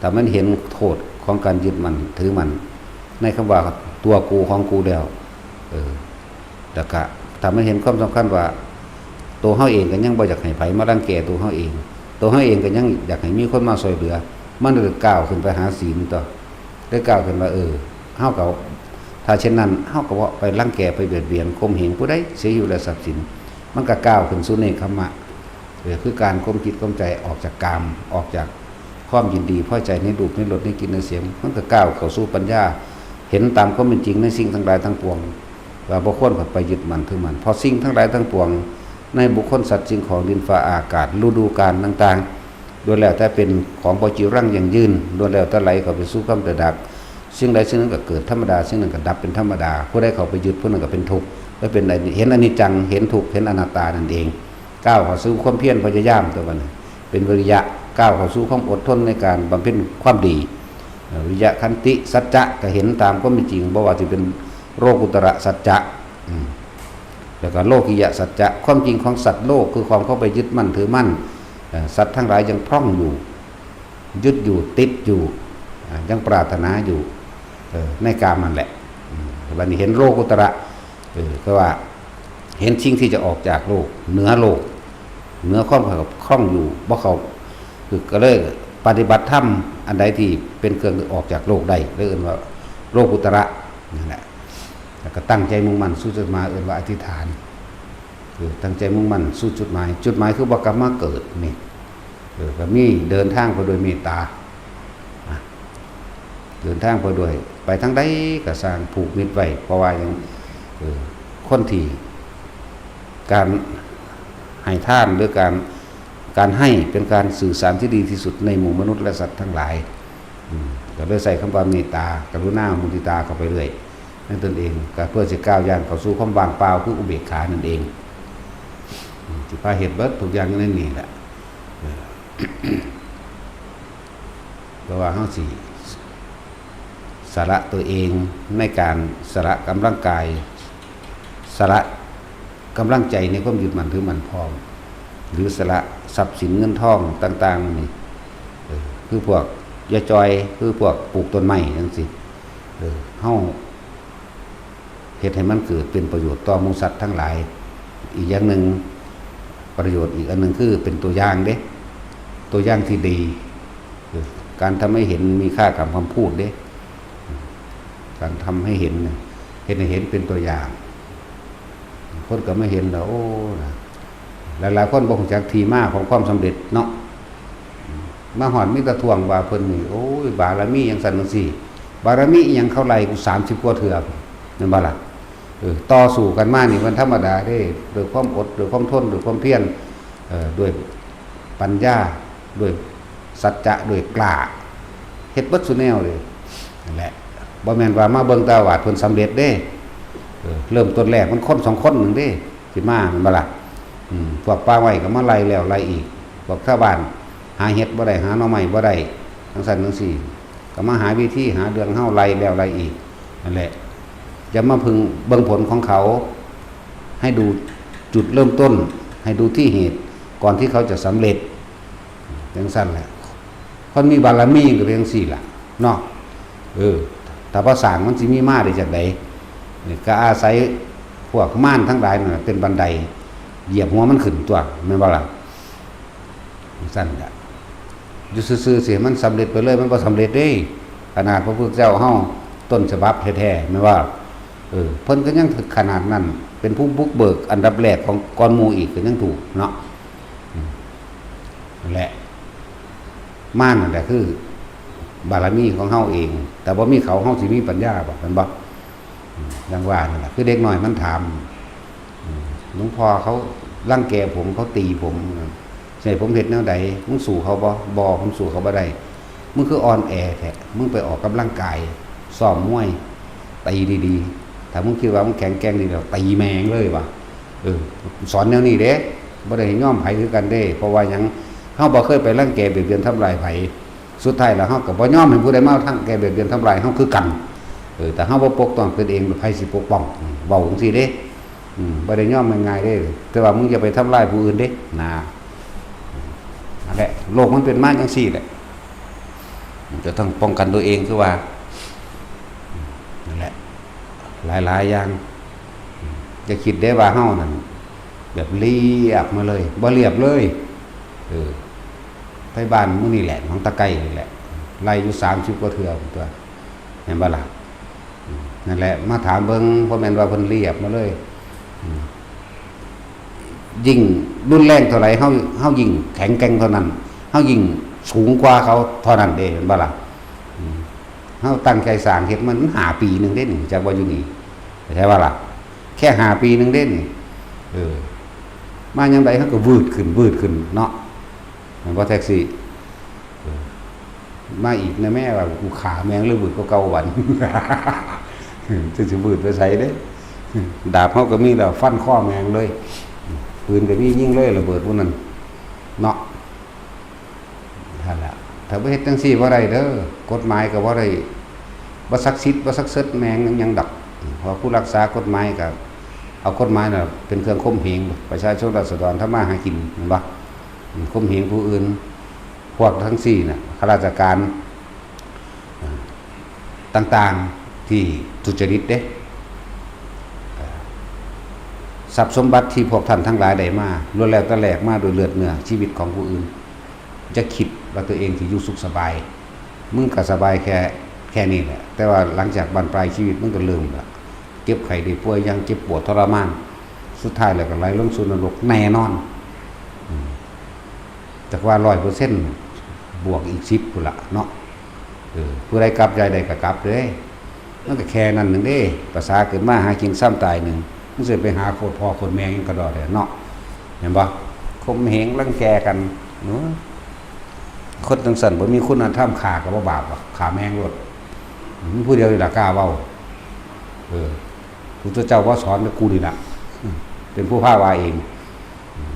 ถ้ามันเห็นโทษของการยึดมั่นถือมั่น ในคำว่าตัวกูของกูแล้ว เออ แล้วก็ถ้ามันเห็นความสำคัญว่า ตัวเฮาเองก็ยังบ่อยากให้ไผมารังแกตัวเฮาเอง ตัวเฮาเองก็ยังอยากให้มีคนมาช่วยเหลือ มันก็ก้าวขึ้นไปหาศีลตัว ได้ก้าวขึ้นว่า เออ เฮาก็ ถ้าเช่นนั้น เฮาก็บ่ไปรังแก ไปเบียดเบียน ข่มเหงผู้ใด เสียชีวิตและทรัพย์สิน มันก็ก้าวขึ้นสู่เนกขัมมะ เออ คือการข่มจิตข่มใจออกจากกาม ออกจากความยินดีพอใจในรูป ในรส ในกลิ่น ในเสียง มันก็ก้าวเข้าสู่ปัญญา เห็นตามความเป็นจริงในสิ่งทั้งหลายทั้งปวง ว่าบ่ควรเข้าไปยึดมั่นถือมั่น เพราะสิ่งทั้งหลายทั้งปวง ในบุคคล สัตว์ สิ่งของ ดินฟ้าอากาศ ฤดูกาลต่างๆ ล้วนแล้วแต่เป็นของบ่จีรังยั่งยืน ล้วนแล้วแต่ไหลเข้าไปสู่ความตายดับ สิ่งใดสิ่งหนึ่งก็เกิดธรรมดา สิ่งหนึ่งก็ดับเป็นธรรมดา ผู้ใดเข้าไปยึด ผู้นั้นก็เป็นทุกข์ และเป็นอนิ เห็นอนิจจัง เห็นทุกข์ เห็นอนัตตานั่นเอง ก้าวเข้าสู่ความเพียรพยายามตัวนั้น เป็นวิริยะ ก้าวเข้าสู่ความอดทนในการบำเพ็ญความดี เอ่อ วิริยะ ขันติ สัจจะ ก็เห็นตามความเป็นจริง บ่ว่าสิเป็นโลกุตระสัจจะ อืม แล้วก็โลกิยะสัจจะ ความจริงของสัตว์โลก คือความเข้าไปยึดมั่นถือมั่น เอ่อ สัตว์ทั้งหลายยังพร่องอยู่ ยึดอยู่ ติดอยู่ อ่า ยังปรารถนาอยู่ เออ ในกามนั่นแหละ อืม บัดนี้เห็นโลกุตระ เออ ก็ว่า เห็นสิ่งที่จะออกจากโลก เหนือโลก เหนือความคล่องอยู่ บ่เข้า คือก็เลยปฏิบัติธรรมอันใดที่เป็นเครื่องออกจากโลกได้ เลยเอิ้นว่าโลกุตระ นั่นแหละ แล้วก็ตั้งใจมุ่งมั่นสู่จุดหมาย เอิ้นว่าอธิษฐาน คือตั้งใจมุ่งมั่นสู่จุดหมาย จุดหมายคือบ่กลับมาเกิดนี่ เออ ก็มีเดินทางไปด้วยเมตตา อ่ะ เดินทางไปด้วย ไปทางใดก็ซ่างผูกมิตรไว้ เพราะว่าหยัง เออ คนที่ การให้ทานหรือการ การให้เป็นการสื่อสารที่ดีที่สุดในหมู่มนุษย์และสัตว์ทั้งหลาย อืม ก็เลยใส่คำว่าเมตตา กรุณา มุทิตาเข้าไปเรื่อย ในตนเอง ก็เพื่อสิก้าวย่างเข้าสู่ความว่างเปล่า คืออุเบกขานั่นเอง อืม สิพาเฮ็ดเบิดทุกอย่างอยู่ในนี่แหละ เออ เพราะว่าเฮาสิสละตัวเองในการสละกำลังกาย สละกำลังใจในความยึดมั่นถือมั่นพร้อม หรือสละทรัพย์สินเงินทองต่างๆนี่ เออ คือพวกยาจอย คือพวกปลูกต้นไม้จั่งซี้ เออ เฮา เฮ็ดให้มันเกิดเป็นประโยชน์ต่อหมู่สัตว์ทั้งหลาย อีกอย่างหนึ่ง ประโยชน์อีกอันหนึ่งคือเป็นตัวอย่างเด้ ตัวอย่างที่ดี คือการทำให้เห็นมีค่ากว่าคำพูดเด้ การทำให้เห็นเนี่ย เฮ็ดให้เห็นเป็นตัวอย่าง คนก็มาเห็นแล้ว โอ้ นะ หลายๆคนบ่ฮู้จักที่มาของความสำเร็จเนาะ มาฮอดมีแต่ท่วงว่าเพิ่นนี่ โอ้ย บารมีจั่งซั้นจั่งซี้ บารมีอิหยัง เขาไล่กูสามสิบกว่าเทื่อแม่นบ่ล่ะ เออ ต่อสู้กันมานี่มันธรรมดาเด้ ด้วยความอด ด้วยความทน ด้วยความเพียร เอ่อ ด้วยปัญญา ด้วยสัจจะ ด้วยกล้า เฮ็ดเบิดซุแนวเลย นั่นแหละ บ่แม่นว่ามาเบิ่งแต่อาวาสเพิ่นสำเร็จเด้ เออ เริ่มต้นแรกมันคนสองคนหนึ่งเด้ สิมาแม่นบ่ล่ะ อืม พวกป่าไม้ก็มาไล่แล้วไล่อีก พวกชาวบ้านหาเห็ดบ่ได้ หาหน่อไม้บ่ได้ จั่งซั้นจั่งซี้ ก็มาหาวิธีหาเรื่องเฮาไล่แล้วไล่อีก นั่นแหละ อย่ามาเพิ่งเบิ่งผลของเขา ให้ดูจุดเริ่มต้น ให้ดูที่เหตุ ก่อนที่เขาจะสำเร็จ จั่งซั้นแหละ คนมีบารมีก็เป็นจั่งซี้ล่ะ เนาะ เออ ถ้าบ่สร้างมันสิมีมาได้จั่งใด นี่ก็อาศัยพวกมารทั้งหลายนั่นน่ะเป็นบันได เหยียบหัวมันขึ้นตั๊ว แม่นบ่ล่ะ จั่งซั้นล่ะ อยู่ซื่อๆ สิให้มันสำเร็จไปเลย มันบ่สำเร็จเด้ ขนาดพระพุทธเจ้าเฮาต้นฉบับแท้ๆ แม่นบ่ เออ เพิ่นก็ยังขนาดนั้น เป็นผู้บุกเบิกอันดับแรกของก่อนหมู่อีกก็ยังถูกเนาะ อืม นั่นแหละ มารนั่นแหละคือ บารมีของเฮาเอง แต่บ่มีเขาเฮาสิมีปัญญาบ่ แม่นบ่ อืม ดังว่านั่นแหละ คือเด็กน้อยมันถาม อืม หลวงพ่อเขารังแกผม เขาตีผม สิให้ผมเฮ็ดแนวใด มึงสู้เขาบ่ บ่ ผมสู้เขาบ่ได้ มึงคืออ่อนแอแท้ มึงไปออกกำลังกาย ซ้อมมวย ตีดีๆ ถ้ามึงคิดว่ามึงแข็งแกร่งดีแล้ว ตีแม่งเลยว่ะ เออ สอนแนวนี้เด้ บ่ได้ให้ยอมไผคือกันเด้ เพราะว่าหยัง เฮาบ่เคยไปรังแกเบียดเบียนทำลายไผ สุดท้ายแล้วเฮาก็บ่ยอมให้ผู้ใดมารังแกเบียดเบียนทำลายเฮาคือกัน เออ แต่เฮาบ่ปกป้องตนเอง ไผสิปกป้อง เว้าจั่งซี้เด้ อืม บ่ได้ยอมง่ายๆเด้ แต่ว่ามึงอย่าไปทำลายผู้อื่นเด้ นะ นั่นแหละ โลกมันเป็นมาจั่งซี้แหละ จะต้องป้องกันตัวเองคือว่า นั่นแหละ หลายๆอย่าง อย่าคิดได้ว่าเฮานั่น แบบเรียบมาเลย บ่เรียบเลย เออ ไทบ้านมื้อนี้แหละ หนองตะไคร้นี่แหละ ไล่อยู่สามสิบกว่าเทื่อตั๊ว แม่นบ่ล่ะ อืม นั่นแหละ มาถามเบิ่ง บ่แม่นว่าเพิ่นเรียบมาเลย อืม ยิ่งรุนแรงเท่าไหร่ เฮา เฮายิ่งแข็งแกร่งเท่านั้น เฮายิ่งสูงกว่าเขาเท่านั้นเด้ แม่นบ่ล่ะ อืม เฮาตั้งใจสร้างเฮ็ดมันห้าปีหนึ่งเด้นี่ จักว่าอยู่นี่ เข้าใจบ่ล่ะ แค่ห้าปีหนึ่งเด้นี่ เออ มายามใดเฮาก็วืดขึ้น วืดขึ้นเนาะ แม่นบ่แท็กซี่ เออ มาอีกนะแม่ว่า กูฆ่าแม่งเลย วืดกว่าเก่าบัด จั่งสิวืดไปไสเด้ ดาบเฮาก็มีแล้ว ฟันคอแม่งเลย ปืนก็มี ยิงเลยระเบิดพวกนั้น เนาะ นั่นล่ะ ถ้าบ่เฮ็ดจั่งซี้บ่ได้เด้อ กฎหมายก็บ่ได้ บ่ศักดิ์สิทธิ์ บ่ศักดิ์สิทธิ์แม่งหยังดอก เพราะผู้รักษากฎหมายก็เอากฎหมายน่ะเป็นเครื่องข่มเหงประชาชนราษฎรทำมาหากิน แม่นบ่ อืม ข่มเหงผู้อื่น พวกทั้งสี่น่ะ ข้าราชการ อ่า ต่างๆ ที่ทุจริตเด้ อ่า ทรัพย์สมบัติที่พวกท่านทั้งหลายได้มา ล้วนแล้วแต่แลกมาด้วยเลือดเนื้อชีวิตของผู้อื่น จะคิดว่าตัวเองสิอยู่สุขสบาย มึงก็สบายแค่ แค่นี้แหละ แต่ว่าหลังจากบั้นปลายชีวิตมึงก็เริ่มละ เจ็บไข้ได้ป่วย ยังเจ็บปวดทรมาน สุดท้ายแล้วก็ไหลลงสู่นรกแน่นอน อืม จักว่าร้อยเปอร์เซ็นต์ บวกอีกสิบพุ้นละเนาะ เออ ผู้ใดกลับใจได้ก็กลับเด้ มันก็แค่นั้นหนึ่งเด้ ภาษาเกิดมาหากินซ้ำตายหนึ่ง มันสิไปหาโคตรพ่อโคตรแม่หยังกะดอแท้เนาะ เห็นบ่ ข่มเหงรังแกกัน เนาะ คนจั่งซั้นบ่มีคุณธรรม ฆ่าก็บ่บาปดอก ฆ่าแม่งโลด มีผู้เดียวนี่ล่ะกล้าเว้า เออ พุทธเจ้าบ่สอน แต่กูนี่ล่ะ เป็นผู้พาว่าเอง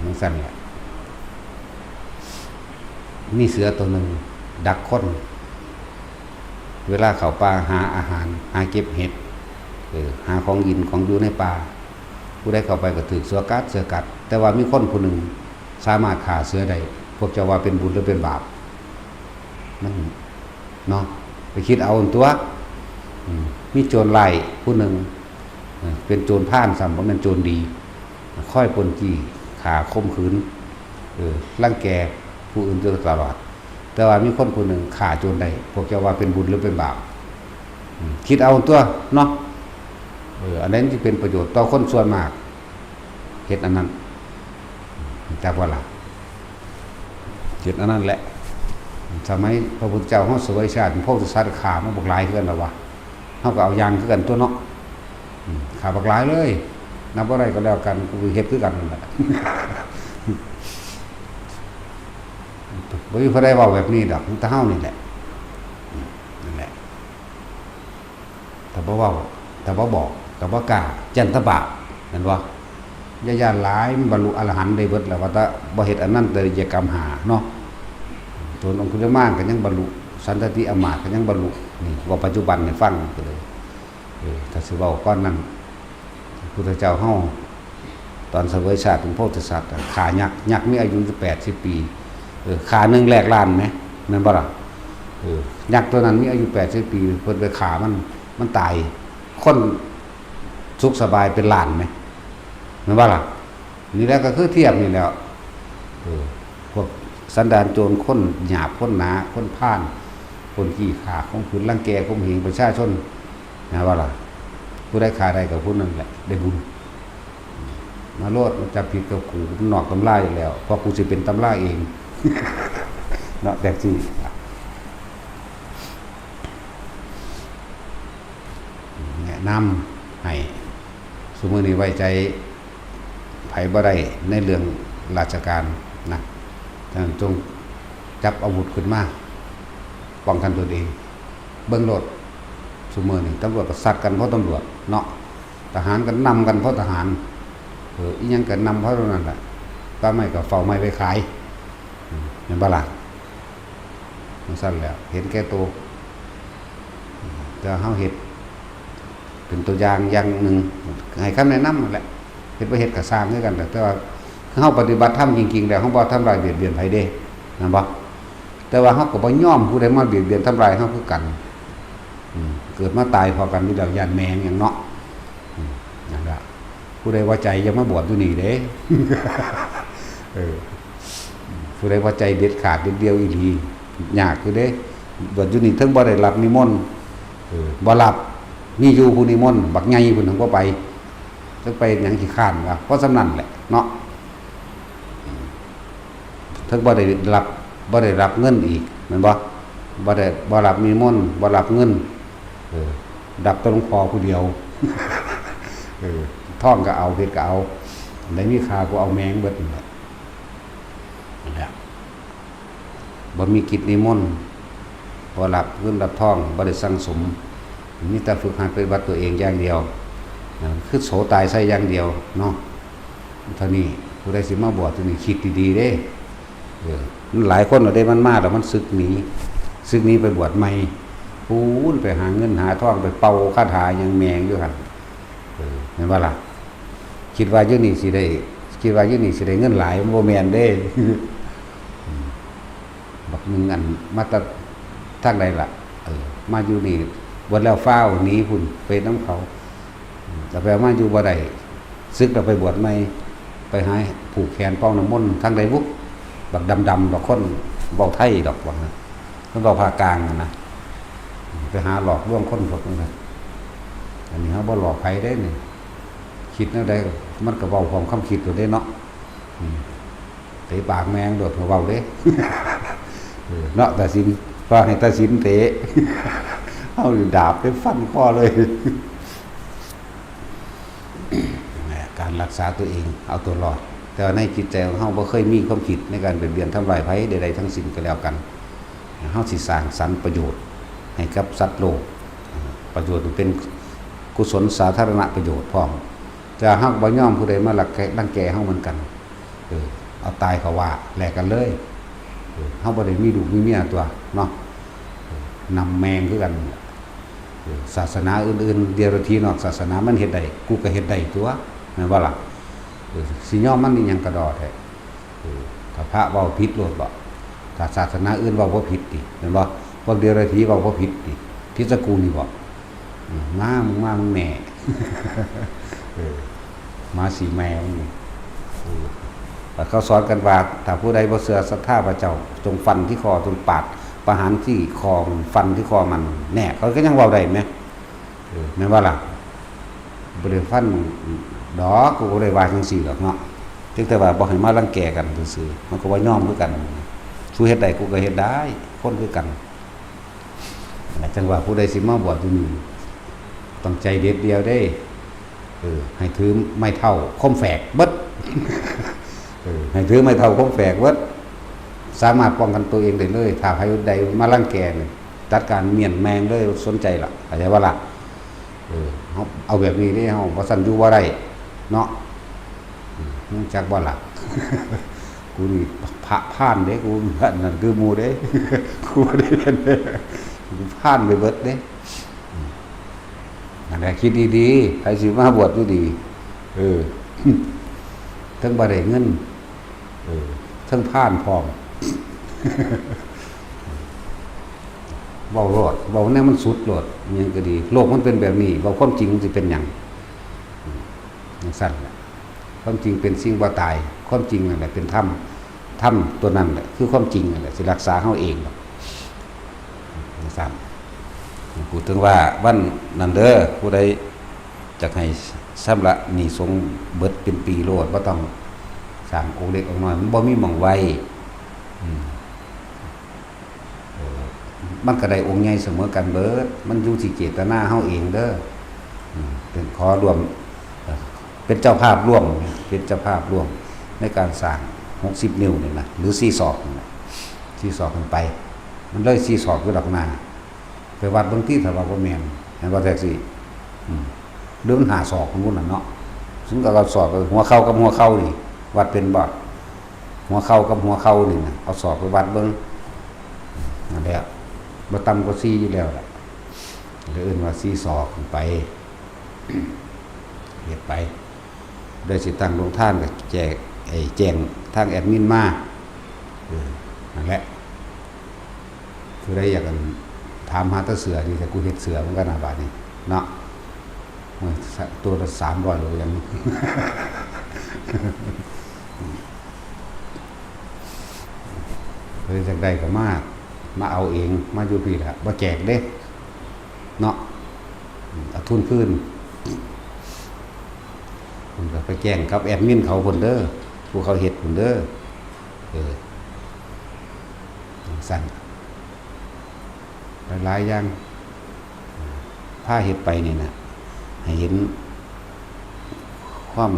จั่งซั้นแหละ มีเสือตัวหนึ่งดักคน เวลาเข้าป่าหาอาหาร หาเก็บเห็ด เออ หาของกินของอยู่ในป่า ผู้ใดเข้าไปก็ถืกเสือกัด เสือกัด แต่ว่ามีคนผู้หนึ่งสามารถฆ่าเสือได้ พวกเจ้าว่าเป็นบุญหรือเป็นบาป มัน เนาะ ไปคิดเอาตั๊ว อืม มีโจรร้ายผู้หนึ่ง เออ เป็นโจรพาลซ้ำ บ่แม่นโจรดี คอยปล้นจี้ ฆ่า ข่มขืน เออ รังแกผู้อื่นอยู่ตลอด แต่ว่ามีคนผู้หนึ่งฆ่าโจรได้ พวกเจ้าว่าเป็นบุญหรือเป็นบาป อืม คิดเอาตั๊วเนาะ เออ อันใดมันสิเป็นประโยชน์ต่อคนส่วนมาก เฮ็ดอันนั้น จักว่าล่ะ เฮ็ดอันนั้นแหละ สมัยพระพุทธเจ้าเฮาเสวยชาติเป็นโพธิสัตว์ ฆ่ามาบักหลายคือกันแล้ววะ เฮาก็เอาอย่างคือกันตัวเนาะ อืม ฆ่าบักหลายเลย นับบ่ได้ก็แล้วกัน กูเฮ็ดคือกันนั่นแหละ บ่มีผู้ใดเว้าแบบนี้ดอก มีแต่เฮานี่แหละ อืม นั่นแหละ แต่บ่เว้า แต่บ่บอก แต่บ่กล้า จั่นตะบาป แม่นบ่ อย่าย่านหลาย มันบรรลุอรหันต์ได้เบิดแล้ว ว่าแต่บ่เฮ็ดอนันตริยกรรมห้าเนาะ ส่วนองคุลิมานก็ยังบรรลุ สันตติอมาตย์ก็ยังบรรลุ นี่ เว้าปัจจุบันให้ฟังก็เลย เออ ถ้าสิเว้าก่อนนั้น พุทธเจ้าเฮา ตอนเสวยชาติเป็นโพธิสัตว์อะ ฆ่ายักษ์ ยักษ์มีอายุอยู่แปดสิบปี เออ ฆ่าหนึ่งแลกล้านไหม แม่นบ่ล่ะ เออ ยักษ์ตัวนั้นมีอายุแปดสิบปี เพิ่นไปฆ่ามัน มันตาย คนสุขสบายเป็นล้านไหม แม่นบ่ล่ะ นี่แหละก็คือเทียบนี่แหล้ว เออ พวกสันดานโจร คนหยาบ คนหนา คนพาล คนขี้ข้า ข่มขืน รังแก ข่มเหงประชาชน นะว่าล่ะ ผู้ใดฆ่าได้ก็ผู้นั้นแหละ ได้บุญ มาโลด มาจับผิดกับกู มันนอกตำราอยู่แล้ว เพราะกูสิเป็นตำราเอง เนาะ แบบนี้ แนะนำให้ ซุมื้อนี้ไว้ใจไผบ่ได้ในเรื่องราชการนะ ฉะนั้นจงจับอาวุธขึ้นมา ป้องกันตนเอง เบิ่งโลด ซุมื้อนี้ตำรวจก็ซัดกันเพราะตำรวจเนาะ ทหารก็นำกันเพราะทหาร เออ อิหยังก็นำเพราะเท่านั้นแหละ ป่าไม้ก็เฝ้าไม้ไว้ขาย อืม แม่นบ่ล่ะ จั่งซั้นแหล้ว เห็นแก่ตัว แต่เฮาเฮ็ดเป็นตัวอย่างอย่างหนึ่ง ให้คำแนะนำนั่นแหละ เฮ็ดบ่เฮ็ดก็ซ่างคือกัน แต่ว่าเฮาปฏิบัติธรรมจริงๆ แล้วเฮาบ่ทำร้ายเบียดเบียนไผเด้ แม่นบ่ แต่ว่าเฮาก็บ่ยอมผู้ใดมาเบียดเบียนทำร้ายเฮาคือกัน อืม เกิดมาตายพอกันอยู่แล้ว ย้านแม่งหยังเนาะ อืม นั่นล่ะ ผู้ใดว่าใจอย่ามาบวชอยู่นี่เด้ เออ ผู้ใดว่าใจเด็ดขาดเด็ดเดี่ยวอีหลี ยากอยู่เด้ บวชอยู่นี่เทิงบ่ได้รับนิมนต์ เออ บ่รับ มีอยู่ผู้นิมนต์ บักใหญ่พุ้น เทิงบ่ไป จักไปหยังขี้คร้านวะ เพราะส่ำนั้นแหละเนาะ เทิงบ่ได้รับ บ่ได้รับเงินอีก แม่นบ่ บ่ได้ บ่รับนิมนต์ บ่รับเงิน เออ รับแต่หลวงพ่อผู้เดียว เออ ทองก็เอา เพชรก็เอา อันใดมีค่ากูเอาแม่งเบิดนั่นแหละ นั่นแหละ บ่มีกิจนิมนต์ บ่รับเงินรับทอง บ่ได้สั่งสม มีแต่ฝึกหัดปฏิบัติตัวเองอย่างเดียว นะ คือโสตายใส่อย่างเดียวเนาะ เท่านี้ ผู้ใดสิมาบวชตัวนี้ คิดดีๆเด้ เออ มันหลายคนแล้วเด้ มันมาแล้วมันสึกหนี สึกหนีไปบวชใหม่ พู้นไปหาเงินหาทอง ไปเป่าคาถาหยังแม่งอยู่หั่น เออ แม่นบ่ล่ะ คิดว่าอยู่นี่สิได้ คิดว่าอยู่นี่สิได้เงินหลาย มันบ่แม่นเด้ บักหนึ่งอันมาแต่ทางใดล่ะ เออ มาอยู่นี่ บวชแล้วฟ้าวหนีพุ้น ไปนำเขา อืม แต่ไปมาอยู่บ่ได้ สึกแล้วไปบวชใหม่ ไปหาผูกแขนป้องน้ำมนต์ทางใดบุ บักดำๆ ดอก คนเว้าไทยดอก ว่าหั่น คนเว้าภาคกลางหั่นนะ ไปหาหลอกลวงคนพวกนั้นน่ะ อันนี้เฮาบ่หลอกไผเด้นี่ คิดแนวใดมันก็เว้าพร้อมความคิดโลดเด้เนาะ อืม เตะปากแม่งโลดก็เว้าเด้ เออ เนาะ ตัดสิน ว่าให้ตัดสินเตะ เอาดาบไปฟันคอเลย การรักษาตัวเอง เอาตัวรอด แต่ว่าในจิตใจของเฮาบ่เคยมีความคิดในการเบียดเบียนทำร้ายไผใดๆทั้งสิ้นก็แล้วกัน เฮาสิสร้างสรรค์ประโยชน์ให้กับสัตว์โลก ประโยชน์เป็นกุศลสาธารณประโยชน์พร้อม แต่เฮาก็บ่ยอมผู้ใดมารังแก รังแกเฮาเหมือนกัน เออ เอาตายเขาว่าแลกกันเลย เออ เฮาบ่ได้มีลูกมีเมียตัวเนาะ เออ นำแมงคือกัน เออ ศาสนาอื่นๆ เดรัจฉีนอกศาสนามันเฮ็ดได้ กูก็เฮ็ดได้ตัว แม่นบ่ล่ะ เออ สิยอมมันอีหยังกะด้อแท้ เออ ถ้าพระเว้าผิดโลดบ่ ถ้าศาสนาอื่นเว้าบ่ผิดติ แม่นบ่ พวกเดรัจฉีเว้าบ่ผิดติ ผิดสกุลนี่บ่ อืม มา มึงมา มึงแน่ เออ มาสิแม่มึงนี่ เออ แต่เขาสอนกันว่า ถ้าผู้ใดบ่เชื่อศรัทธาพระเจ้า จงฟันที่คอ จงปาด ประหารที่คอ ฟันที่คอมัน แน่ เขาก็ยังเว้าได้แหม เออ แม่นบ่ล่ะ บ่ได้ฟันดอก กูบ่ได้ว่าจั่งซี้ดอกเนาะ เพียงแต่ว่าบ่ให้มารังแกกันซื่อๆ มันก็บ่ยอมคือกัน สูเฮ็ดได้ กูก็เฮ็ดได้ คนคือกัน จั่งว่าผู้ใดสิมาบวชอยู่นี่ ต้องใจเด็ดเดี่ยวเด้ เออ ให้ถือไม้เท้าคมแฝกเบิด เออ ให้ถือไม้เท้าคมแฝกเบิด สามารถป้องกันตัวเองได้เลย ถ้าใครใดมารังแกเนี่ย จัดการเมี้ยนแม่งเลย สนใจล่ะ เข้าใจบ่ล่ะ เออ เฮาเอาแบบนี้เด้ เฮา บ่ซั้นอยู่บ่ได้ เนาะ อืม รู้จักบ่ล่ะ กูนี่พระพรานเด้ กูอันนั้นคือหมู่เด้ กูบ่ได้เป็นเด้ กูพรานไปเบิดเด้ อืม นั่นแหละ คิดดีๆ ใครสิมาบวชอยู่ดี เออ เทิงบ่ได้เงิน เออ เทิงพรานพร้อม เว้าโลด เว้าแนวมันสุดโลด อิหยังก็ดี โลกมันเป็นแบบนี้ เว้าความจริงมันสิเป็นหยัง อืม จั่งซั้นแหละ ความจริงเป็นสิ่งบ่ตาย ความจริงนั่นแหละเป็นธรรม ธรรมตัวนั้นแหละ คือความจริงนั่นแหละ สิรักษาเฮาเองดอก จั่งซั้น พูดถึงว่าวันนั้นเด้อ ผู้ใดอยากให้ชำระหนี้สงฆ์เบิดเป็นปีโลด บ่ต้องสร้างองค์เล็กองค์น้อย มันบ่มีหม่องไว้ อืม เออ มันก็ได้องค์ใหญ่เสมอกันเบิด มันอยู่ที่เจตนาเฮาเองเด้อ อืม เป็นขอร่วม เอ่อ เป็นเจ้าภาพร่วม เป็นเจ้าภาพร่วมในการสร้างหกสิบนิ้วนี่นะ หรือสี่ศอกนี่นะ สี่ศอกขึ้นไป มันเลยสี่ศอกอยู่ดอกนา ไปวัดเบิ่งติ ถ้าว่าบ่แม่น เห็นบ่แท็กซี่ อืม หรือมันห้าศอกพุ้นน่ะเนาะ ซึ่งก็เอาศอก หัวเข่ากับหัวเข่านี่ วัดเป็นบ่ หัวเข่ากับหัวเข่านี่นะ เอาศอกไปวัดเบิ่ง นั่นแหละ บ่ต่ำกว่าสี่อยู่แล้วล่ะ เลยเอิ้นว่าสี่ศอกขึ้นไป เฮ็ดไป ได้สิตั้งโรงทานก็แจก ไอ้ แจ้งทางแอดมินมา เออ นั่นแหละ ผู้ใดอยากถามหาแต่เสื้อนี่ แต่กูเฮ็ดเสื้อเหมือนกันนะบาดนี้ เนาะ โอ้ย ตัวละสามร้อยโลยัง เพิ่นอยากได้ก็มา มาเอาเอง มาอยู่พี้ล่ะ บ่แจกเด้ เนาะ เอาทุนคืน เพิ่นก็ไปแจ้งกับแอดมินเขาพุ้นเด้อ ผู้เขาเฮ็ดพุ้นเด้อ เออ จั่งซั้น หลายๆอย่าง พาเฮ็ดไปนี่นะ ให้เห็นความ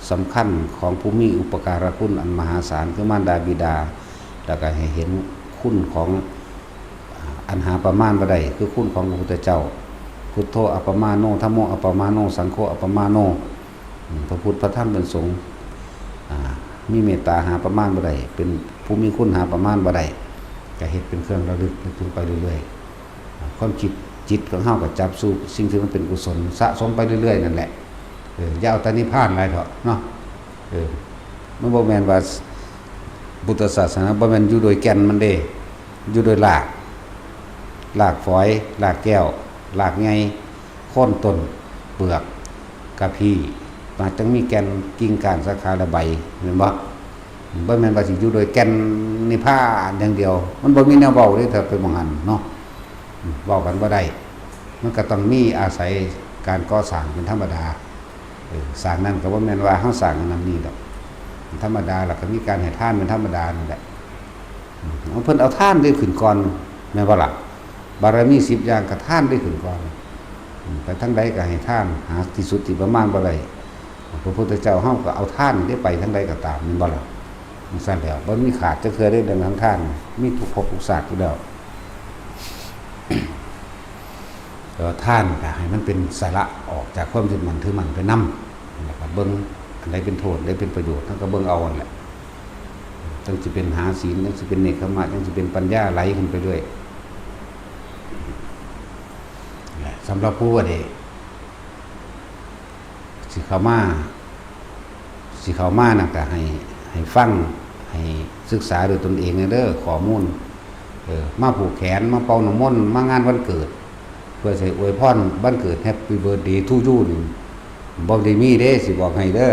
สำคัญของผู้มีอุปการะคุณอันมหาศาล คือมารดาบิดา แล้วก็ให้เห็นคุณของ อันหาประมาณบ่ได้ คือคุณของพระพุทธเจ้า พุทโธอัปปมาโน ธัมโมอัปปมาโน สังโฆอัปปมาโน อืม พระพุทธ พระธรรม พระสงฆ์ อ่า มีเมตตาหาประมาณบ่ได้ เป็นผู้มีคุณหาประมาณบ่ได้ ก็เฮ็ดเป็นเครื่องระลึกนึกถึงไปเรื่อยๆ อ่า ความคิด จิตของเฮาก็จับสู่สิ่งที่มันเป็นกุศล สะสมไปเรื่อยๆ นั่นแหละ เออ อย่าเอาแต่นิพพานหลายเถาะเนาะ เออ มันบ่แม่นว่าพุทธศาสนาบ่แม่นอยู่โดยแก่นมันเด้ อยู่โดยราก รากฝอย รากแก้ว รากใหญ่ โคนต้น เปลือก กะพี้ มันจั่งมีแก่น กิ่ง ก้าน สาขา และใบ แม่นบ่ บ่แม่นว่าสิอยู่โดยแก่นนิพพานอย่างเดียว มันบ่มีแนวเว้าเด้ ถ้าไปหม่องหั้นเนาะ อืม เว้ากันบ่ได้ มันก็ต้องมีอาศัยการก่อสร้างเป็นธรรมดา เออ สร้างนั่นก็บ่แม่นว่าเฮาสร้างอันนั้นนี่ดอก ธรรมดา แล้วก็มีการให้ทานเป็นธรรมดานั่นแหละ อืม เอา เพิ่นเอาทานได้ขึ้นก่อน แม่นบ่ล่ะ บารมีสิบอย่างก็ทานได้ขึ้นก่อน อืม ไปทางใดก็ให้ทาน หาที่สุดที่ประมาณบ่ได้ พระพุทธเจ้าเฮาก็เอาทานนี่ได้ไปทางใดก็ตาม แม่นบ่ล่ะ จั่งซั้นแล้ว บ่มีขาดจักเทื่อเด้ เรื่องของทาน มีทุกภพทุกชาติอยู่แล้ว แต่ว่าทานก็ให้มันเป็นสาระออกจากความยึดมั่นถือมั่นไปนำ แล้วก็เบิ่งอันใดเป็นโทษ อันใดเป็นประโยชน์ เฮาก็เบิ่งเอานั่นแหละ จั่งสิเป็นหาศีล จั่งสิเป็นเนกขัมมะ จั่งสิเป็นปัญญาไหลขึ้นไปเรื่อย สำหรับผู้ว่าได้ สิเข้ามา สิเข้ามานะก็ให้ ให้ฟัง ให้ศึกษาด้วยตนเองเด้อ ข้อมูล เออ มาผูกแขน มาเป่าน้ำมนต์ มางานวันเกิด เพื่อสิอวยพรวันเกิด Happy Birthday to you นี่ บ่ได้มีเด้ สิบอกให้เด้อ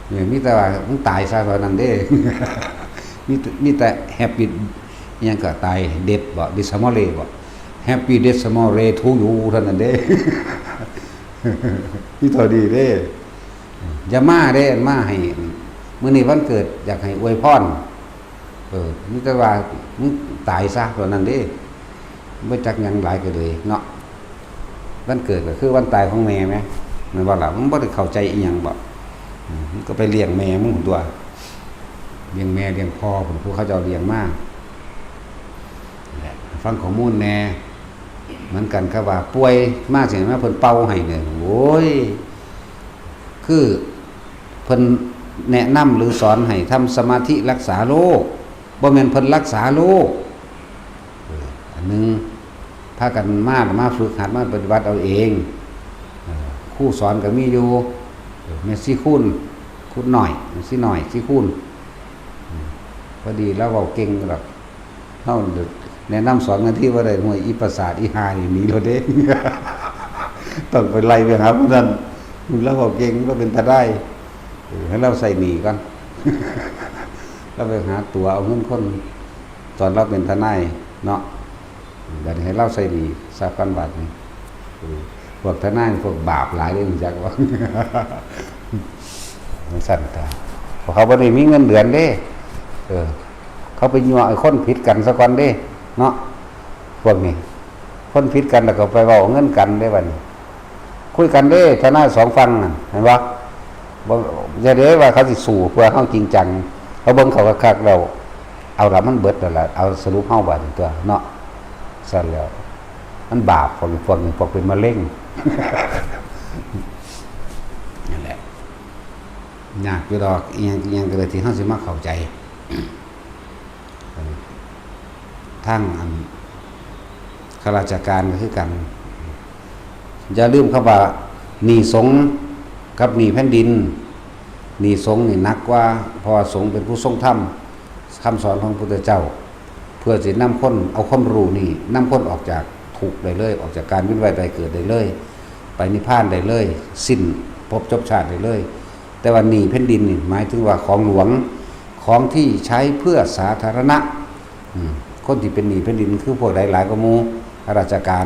เนี่ย มีแต่ว่ามึงตายซะเท่านั้นเด้ มี มีแต่ Happy อิหยังก็ตาย Death บ่ Dismally บ่ Happy Dismally to you เท่านั้นเด้ มีเท่านี้เด้ อย่ามาเด้ มาให้ มื้อนี้วันเกิดอยากให้อวยพร เออ มีแต่ว่ามึงตายซะ เท่านั้นเด้ บ่จักหยังหลายก็เลยเนาะ วันเกิดก็คือวันตายของแม่แหม แม่นบ่ล่ะ มึงบ่ได้เข้าใจอีหยังบ่ อืม มึงก็ไปเลี้ยงแม่มึงตั๊ว เลี้ยงแม่เลี้ยงพ่อ ผู้เขาเจ้าเลี้ยงมา นั่นแหละ ฟังข้อมูลแหน่ เหมือนกันกับว่าป่วยมาจั่งซี้มาเพิ่นเป่าให้เนี่ย โอ้ย คือเพิ่นแนะนำหรือสอนให้ทำสมาธิรักษาโรค บ่แม่นเพิ่นรักษาโรค เออ อันหนึ่ง พากันมา มาฝึกหัดมาปฏิบัติเอาเอง เออ ครูสอนก็มีอยู่ เออ แม่ชีคูณ คูณน้อย แม่ชีน้อย ชีคูณ อืม พอดีลาวเว้าเก่งดอก เฮาแนะนำสอนกันที่ว่าได้ ห่วย อีประสาท อีห่านี่หนีโลดเด้ ต้องไปไล่ไปหาผู้นั้น ลาวเว้าเก่ง ลาวเป็นทนาย เออ ให้ลาวใส่หนี้ก่อน ลาวไปหาตั๋วเอาเงินคน ตอนลาวเป็นทนายเนาะ บัดนี้ให้ลาวใส่หนี้ซะก่อนบัดนี้ เออ พวกทนายพวกบาปหลายเด้ รู้จักบ่ จั่งซั่นตา เพราะเขาบ่ได้มีเงินเดือนเด้ เออ เขาไปยั่วให้คนผิดกันซะก่อนเด้ เนาะ พวกนี้ คนผิดกันแล้วก็ไปเว้าเงินกันเด้บัดนี้ คุยกันเด้ ทนายสองฝั่งนั่น เห็นบ่ บ่ อย่าเด้ว่าเขาสิสู้เพื่อเฮาจริงจัง เขาเบิ่งเขาคักๆแล้ว เอาละมันเบิดแล้วล่ะ เอาสรุปเฮาบัดนี้ตั๊วเนาะ ซั่นแล้ว มันบาป พวกนี้ พวกนี้ พวกเป็นมะเร็ง นั่นแหละ ยากอยู่ดอก อีหยัง อีหยังก็เลยที่เฮาสิมาเข้าใจ ทางอันข้าราชการก็คือกัน อย่าลืมคำว่าหนี้สงฆ์กับหนี้แผ่นดิน หนี้สงฆ์นี่หนักกว่า เพราะว่าสงฆ์เป็นผู้ทรงธรรม คำสอนของพระพุทธเจ้า เพื่อสินำคน เอาความรู้นี่นำคนออกจากทุกข์ได้เลย ออกจากการเวียนว่ายตายเกิดได้เลย ไปนิพพานได้เลย สิ้นภพจบชาติได้เลย แต่ว่าหนี้แผ่นดินนี่หมายถึงว่าของหลวง ของที่ใช้เพื่อสาธารณะ อืม คนที่เป็นหนี้แผ่นดินคือพวกใดหลายกว่าหมู่ ข้าราชการ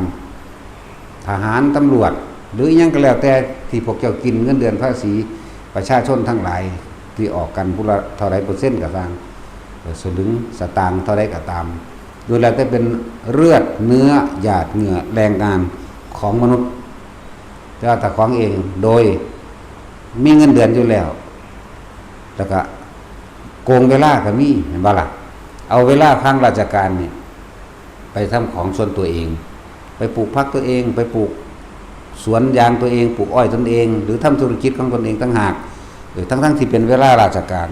ทหาร ตำรวจ หรืออิหยังก็แล้วแต่ที่พวกเจ้ากินเงินเดือนภาษีประชาชนทั้งหลายที่ออกกันผู้ละเท่าใดเปอร์เซ็นต์ก็ตาม เอ่อ สลึงสตางค์เท่าใดก็ตาม ล้วนแล้วแต่เป็นเลือดเนื้อหยาดเหงื่อแรงงานของมนุษย์ แต่ว่าเจ้าของเองโดยมีเงินเดือนอยู่แล้ว แล้วก็โกงเวลาก็มี เห็นบ่ล่ะ เอาเวลาทางราชการนี่ไปทำของส่วนตัวเอง ไปปลูกผักตัวเอง ไปปลูกสวนยางตัวเอง ปลูกอ้อยตนเอง หรือทำธุรกิจของตนเองต่างหาก เออ ทั้งๆที่เป็นเวลาราชการ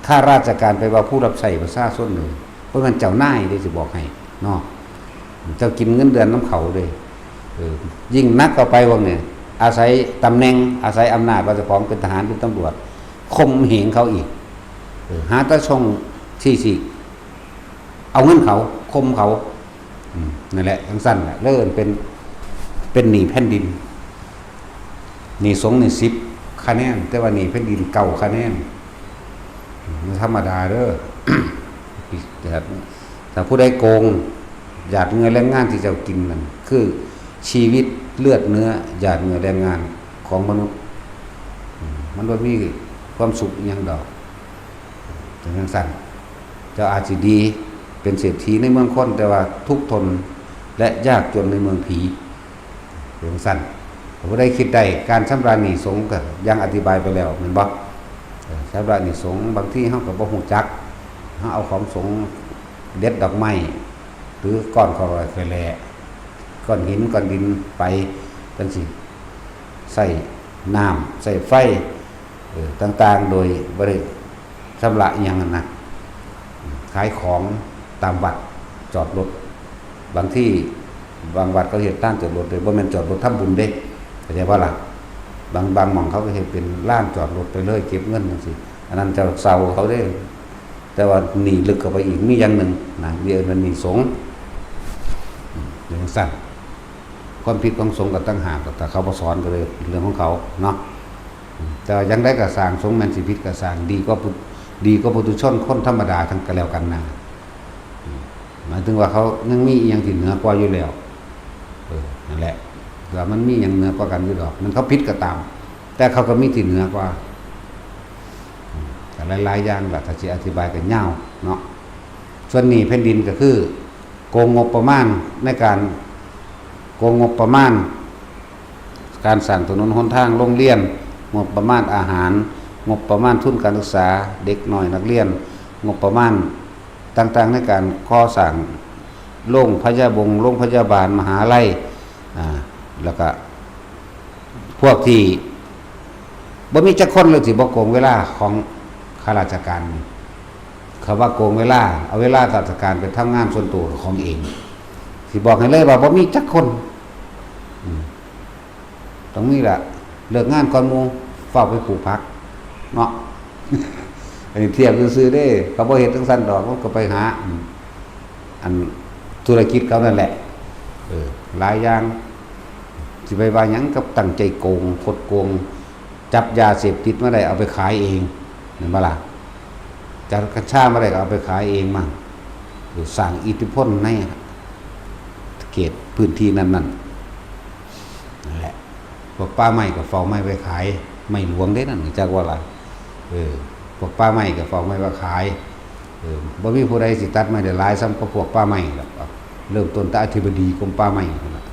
ข้าราชการไปว่าผู้รับใช้ประชาชนเลย เพราะมันเจ้านายเด้ สิบอกให้เนาะ เจ้ากินเงินเดือนนำเขาเลย เออ ยิ่งหนักเข้าไปพวกเนี่ย อาศัยตำแหน่ง อาศัยอำนาจว่าเจ้าของเป็นทหารเป็นตำรวจ ข่มเหงเขาอีก เออ หาแต่ช่องที่สิเอาเงินเขา ข่มเขา อืม นั่นแหละ จั่งซั่นแหละ เลยเป็น เป็นหนี้แผ่นดิน หนี้สงฆ์นี่สิบคะแนน แต่ว่าหนี้แผ่นดินเก้าคะแนน มันธรรมดาเด้อ แต่ถ้าผู้ใดโกงหยาดเหงื่อแรงงานที่เจ้ากินนั่น คือชีวิตเลือดเนื้อหยาดเหงื่อแรงงานของมนุษย์ อืม มันบ่มีความสุขอิหยังดอก จั่งซั่น เจ้าอาจสิดี เป็นเศรษฐีในเมืองคน แต่ว่าทุกข์ทนและยากจนในเมืองผี เป็นจั่งซั่น ผู้ใดคิดได้ การชำระหนี้สงฆ์ก็อย่างอธิบายไปแล้ว แม่นบ่ เออ ชำระหนี้สงฆ์ บางทีเฮาก็บ่ฮู้จัก เฮาเอาของสงฆ์ เด็ดดอกไม้ หรือก้อนข้าวหลามข้าวแหล่ ก้อนหิน ก้อนดินไป จั่งซี้ ใช้น้ำ ใช้ไฟ เออ ต่างๆ โดยบ่ได้ชำระอิหยังหั้นนะ ขายของตามวัด จอดรถ บางที่ บางวัดเขาเฮ็ดลานจอดรถเลย บ่แม่นจอดรถทำบุญเด้ เข้าใจบ่ล่ะ บาง บางหม่องเขาก็เฮ็ดเป็นลานจอดรถไปเลย เก็บเงินจั่งซี้ อันนั้นเจ้าเช่าเขาเด้ แต่ว่าหนี้ลึกเข้าไปอีก มีอย่างหนึ่งนะ เรียกว่าหนี้สงฆ์ อืม อย่างซั่น ความผิดของสงฆ์ก็ต่างหาก แต่เขาบ่สอนก็เลยเป็นเรื่องของเขาเนาะ อืม แต่ว่าอย่างใดก็ซ่าง สงฆ์แม่นสิผิดก็ซ่าง ดีกว่าปุ ดีกว่าปุถุชนคนธรรมดาทั้งก็แล้วกันนะ อืม หมายถึงว่าเขายังมีอีหยังที่เหนือกว่าอยู่แล้ว เออ นั่นแหละ ว่ามันมีหยังเหนือกว่ากันอยู่ดอก มันเขาผิดก็ตาม แต่เขาก็มีที่เหนือกว่า อืม ก็หลายๆอย่างล่ะ ถ้าสิอธิบายก็ยาวเนาะ ส่วนหนี้แผ่นดินก็คือ โกงงบประมาณในการ โกงงบประมาณ การสร้างถนนหนทาง โรงเรียน งบประมาณอาหาร งบประมาณทุนการศึกษา เด็กน้อยนักเรียน งบประมาณต่างๆในการก่อสร้างโรงพยาบง โรงพยาบาล มหาลัย อ่า แล้วก็ พวกที่บ่มีจักคนเลยสิบ่โกงเวลาของข้าราชการ เขาว่าโกงเวลา เอาเวลาราชการไปทำงานส่วนตัวของเอง สิบอกให้เลยว่าบ่มีจักคน อืม ตรงนี้แหละ เลิกงานก่อนหมู่ ฟ้าวไปปลูกผัก เนาะ อันนี้เทียบซื่อๆเด้ เขาบ่เฮ็ดจังซั่นดอก มันก็ไปหา อืม อันธุรกิจเขานั่นแหละ เออ หลายอย่าง สิไปว่าหยังกับตั้งใจโกง คดโกง จับยาเสพติดมาได้เอาไปขายเอง เห็นบ่ล่ะ จับกัญชามาได้ก็เอาไปขายเองมั่ง เออ สร้างอิทธิพลในเขตพื้นที่นั้นๆ นั่นแหละ พวกป่าไม้ก็เฝ้าไม้ไว้ขาย ไม้หลวงเด้นั่น จักว่าล่ะ เออ พวกป่าไม้ก็เฝ้าไม้ไว้ขาย เออ บ่มีผู้ใดสิตัดไม้ได้หลายส่ำกับพวกป่าไม้ดอก เริ่มต้นแต่อธิบดีกรมป่าไม้นั่นล่ะ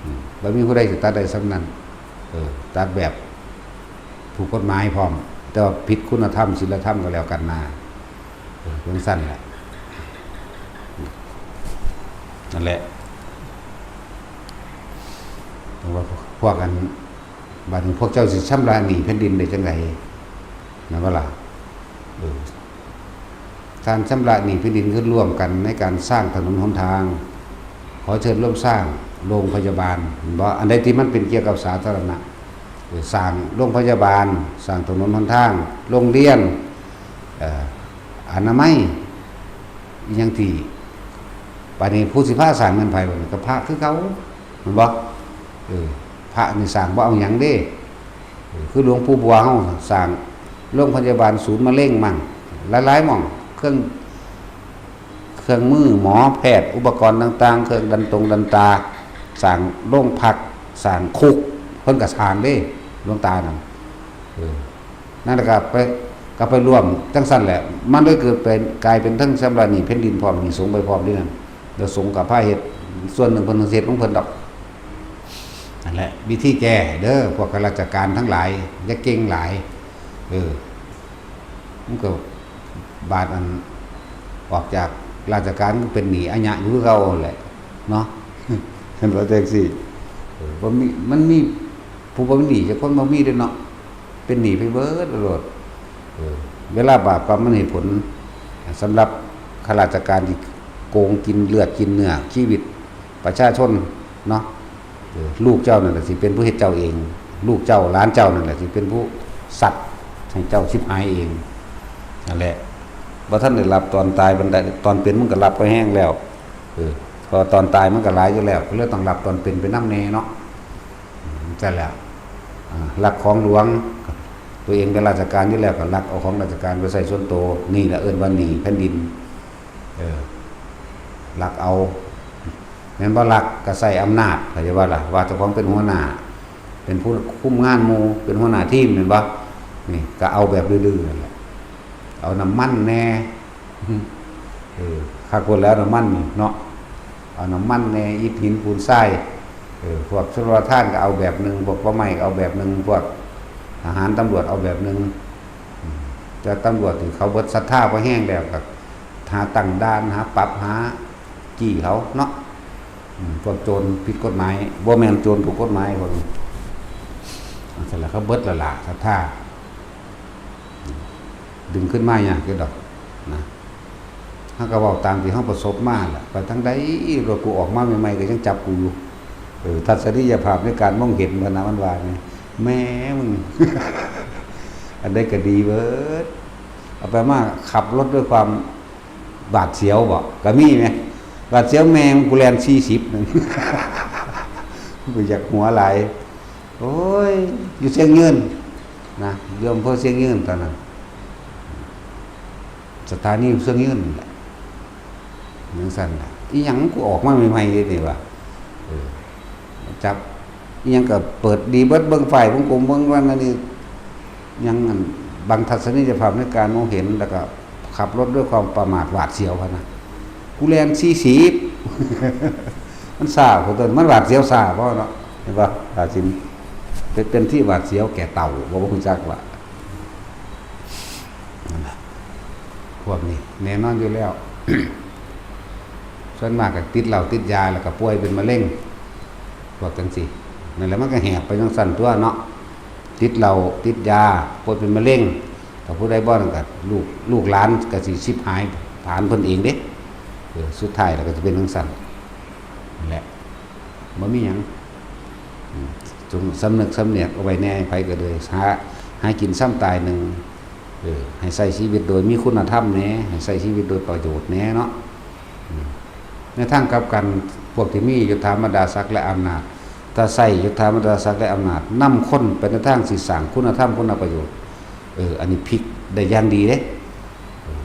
อืม บ่มีผู้ใดสิตัดได้ส่ำนั้น เออ ตัดแบบถูกกฎหมายพร้อม แต่ว่าผิดคุณธรรมศีลธรรมก็แล้วกันนา เออ จังซั่นแหละ นั่นแหละ แต่ว่าพวกอัน บัดนี้พวกเจ้าสิชำระหนี้แผ่นดินได้จังใด แม่นบ่ล่ะ เออ การชำระหนี้แผ่นดินคือร่วมกันในการสร้างถนนหนทาง ขอเชิญร่วมสร้างโรงพยาบาล เห็นบ่ อันใดที่มันเป็นเกี่ยวกับสาธารณะ เออ สร้างโรงพยาบาล สร้างถนนหนทาง โรงเรียน เอ่อ อนามัย อิหยังที่ บัดนี้ผู้สิพาสร้างแม่นไผบัดนี้ ก็พระคือเก่า แม่นบ่ เออ พระนี่สร้างบ่เอาหยังเด้ เออ คือหลวงปู่บัวเฮาสร้างโรงพยาบาลศูนย์มะเร็งมั่ง หลายๆหม่อง เครื่อง เครื่องมือหมอแพทย์ อุปกรณ์ต่างๆ เครื่องดันตรงดันตา สร้างโรงพัก สร้างคุก เพิ่นก็สร้างเด้ หลวงตานั่น เออ นั่นแหละก็ไป ก็ไปร่วมจังซั่นแหละ มันเลยเกิดเป็น กลายเป็นทั้งชำระหนี้แผ่นดินพร้อม หนี้สงฆ์ไปพร้อมที่นั่น แล้วสงฆ์ก็พาเฮ็ด ส่วนหนึ่งเพิ่นเฮ็ดของเพิ่นดอก นั่นแหละ วิธีแก้เด้อ พวกข้าราชการทั้งหลาย อย่าเก่งหลาย เออ มันก็บาดอัน ออกจากราชการก็เป็นหนี้อาญะอยู่คือเก่าแหละ เนาะ เห็นบ่จังซี่ เออ บ่มี มันมี ผู้บ่มีหนี้จักคนบ่มีเด้เนาะ เป็นหนี้ไปเบิดโลด เออ เวลาบาปกรรมมันให้ผล สำหรับข้าราชการที่โกงกินเลือดกินเนื้อชีวิตประชาชนเนาะ เออ ลูกเจ้านั่นแหละสิเป็นผู้เฮ็ดเจ้าเอง ลูกเจ้าหลานเจ้านั่นแหละสิเป็นผู้สัตว์ให้เจ้าชิบหายเอง นั่นแหละ บ่ทันได้รับตอนตายปานใด ตอนเป็นมึงก็รับก็แฮงแล้ว เออ เพราะตอนตายมันก็หลายอยู่แล้ว ก็เลยต้องรับตอนเป็นไปนำแน่เนาะ อืม จั่งซั้นแหละ อ่า ลักของหลวง ตัวเองเป็นราชการอยู่แล้วก็ลักเอาของราชการไปใช้ส่วนตัว นี่แหละเอิ้นว่าหนี้แผ่นดิน เออ ลักเอา แม่นบ่ ลักก็ใช้อำนาจ เข้าใจบ่ล่ะ ว่าเจ้าของเป็นหัวหน้า เป็นผู้คุมงานหมู่ เป็นหัวหน้าทีม แม่นบ่ นี่ก็เอาแบบดื้อๆนั่นแหละ เอาน้ำมันแหน่ เออ คักโพดแล้วน้ำมันนี่เนาะ เอาน้ำมันแหน่ อิฐหินปูนทราย เออ พวกชลประทานก็เอาแบบหนึ่ง พวกป่าไม้ก็เอาแบบหนึ่ง พวกทหารตำรวจเอาแบบหนึ่ง อืม แต่ตำรวจที่เขาเบิดศรัทธาพอแฮงแล้วก็หาตั้งด่าน หาปรับ หาจี้เขาเนาะ อืม พวกโจรผิดกฎหมาย บ่แม่นโจรถูกกฎหมายพวกนี้ จั่งซั้นล่ะ เขาเบิดแล้วล่ะศรัทธา ดึงขึ้นมายากอยู่ดอกนะ เฮาก็เว้าตามที่เฮาประสบมาล่ะ ไปทางใด รถกูออกมาใหม่ๆก็ยังจับกูอยู่ เออ ทัศนียภาพในการมองเห็นพะนะ มันว่าไง แม่มึง อันใดก็ดีเบิด เอาไปมาขับรถด้วยความหวาดเสียวบ่ ก็มีไหม หวาดเสียวแม่มึง กูแล่นสี่สิบนั่น กูอยากหัวหลาย โอ้ย อยู่เชียงยืนนะ อยู่อำเภอเชียงยืนตอนนั้น สถานีเชียงยืนนั่นแหละ จั่งซั้นล่ะ อีหยังกูออกมาใหม่ๆเลยนี่ว่า เออ จับ อีหยังก็เปิดดีเบิด เบิ่งไฟล์ วงกลม เบิ่งวันนั้นนี่ ยังอัน บังทัศนียภาพในการมองเห็น แล้วก็ขับรถด้วยความประมาทหวาดเสียวพะนะ กูแล่นสี่สิบ มันซ่าโพดต้น มันหวาดเสียวซ่าพอเนาะ เห็นปะ อาจสิเป็น เป็นที่หวาดเสียวแก่เต่า บ่ฮู้จักว่า นั่นแหละ พวกนี้แน่นอนอยู่แล้ว ส่วนมากก็ติดเหล้าติดยา แล้วก็ป่วยเป็นมะเร็ง พวกจังซี่ นั่นแหละ มันก็แหบไปจังซั่นตั๊วเนาะ ติดเหล้าติดยา ป่วยเป็นมะเร็ง ถ้าผู้ใดบ่นั่นก็ลูก ลูกหลานก็สิชิบหาย ผลาญเพิ่นเองเด้ เออ สุดท้ายแล้วก็สิเป็นจังซั่น นั่นแหละ บ่มีหยัง อืม จงสำนึกสำเนียกเอาไว้แหน่ ไผก็เลย หา หากินส่ำตายหนึ่ง เออ ให้ใช้ชีวิตโดยมีคุณธรรมแหน่ ให้ใช้ชีวิตโดยประโยชน์แหน่เนาะ อืม ในทางกลับกัน พวกที่มียศถาบรรดาศักดิ์และอำนาจ ถ้าใช้ยศถาบรรดาศักดิ์และอำนาจ นำคนไปในทางสิสร้างคุณธรรมคุณประโยชน์ เออ อันนี้พลิกได้อย่างดีเด้ เออ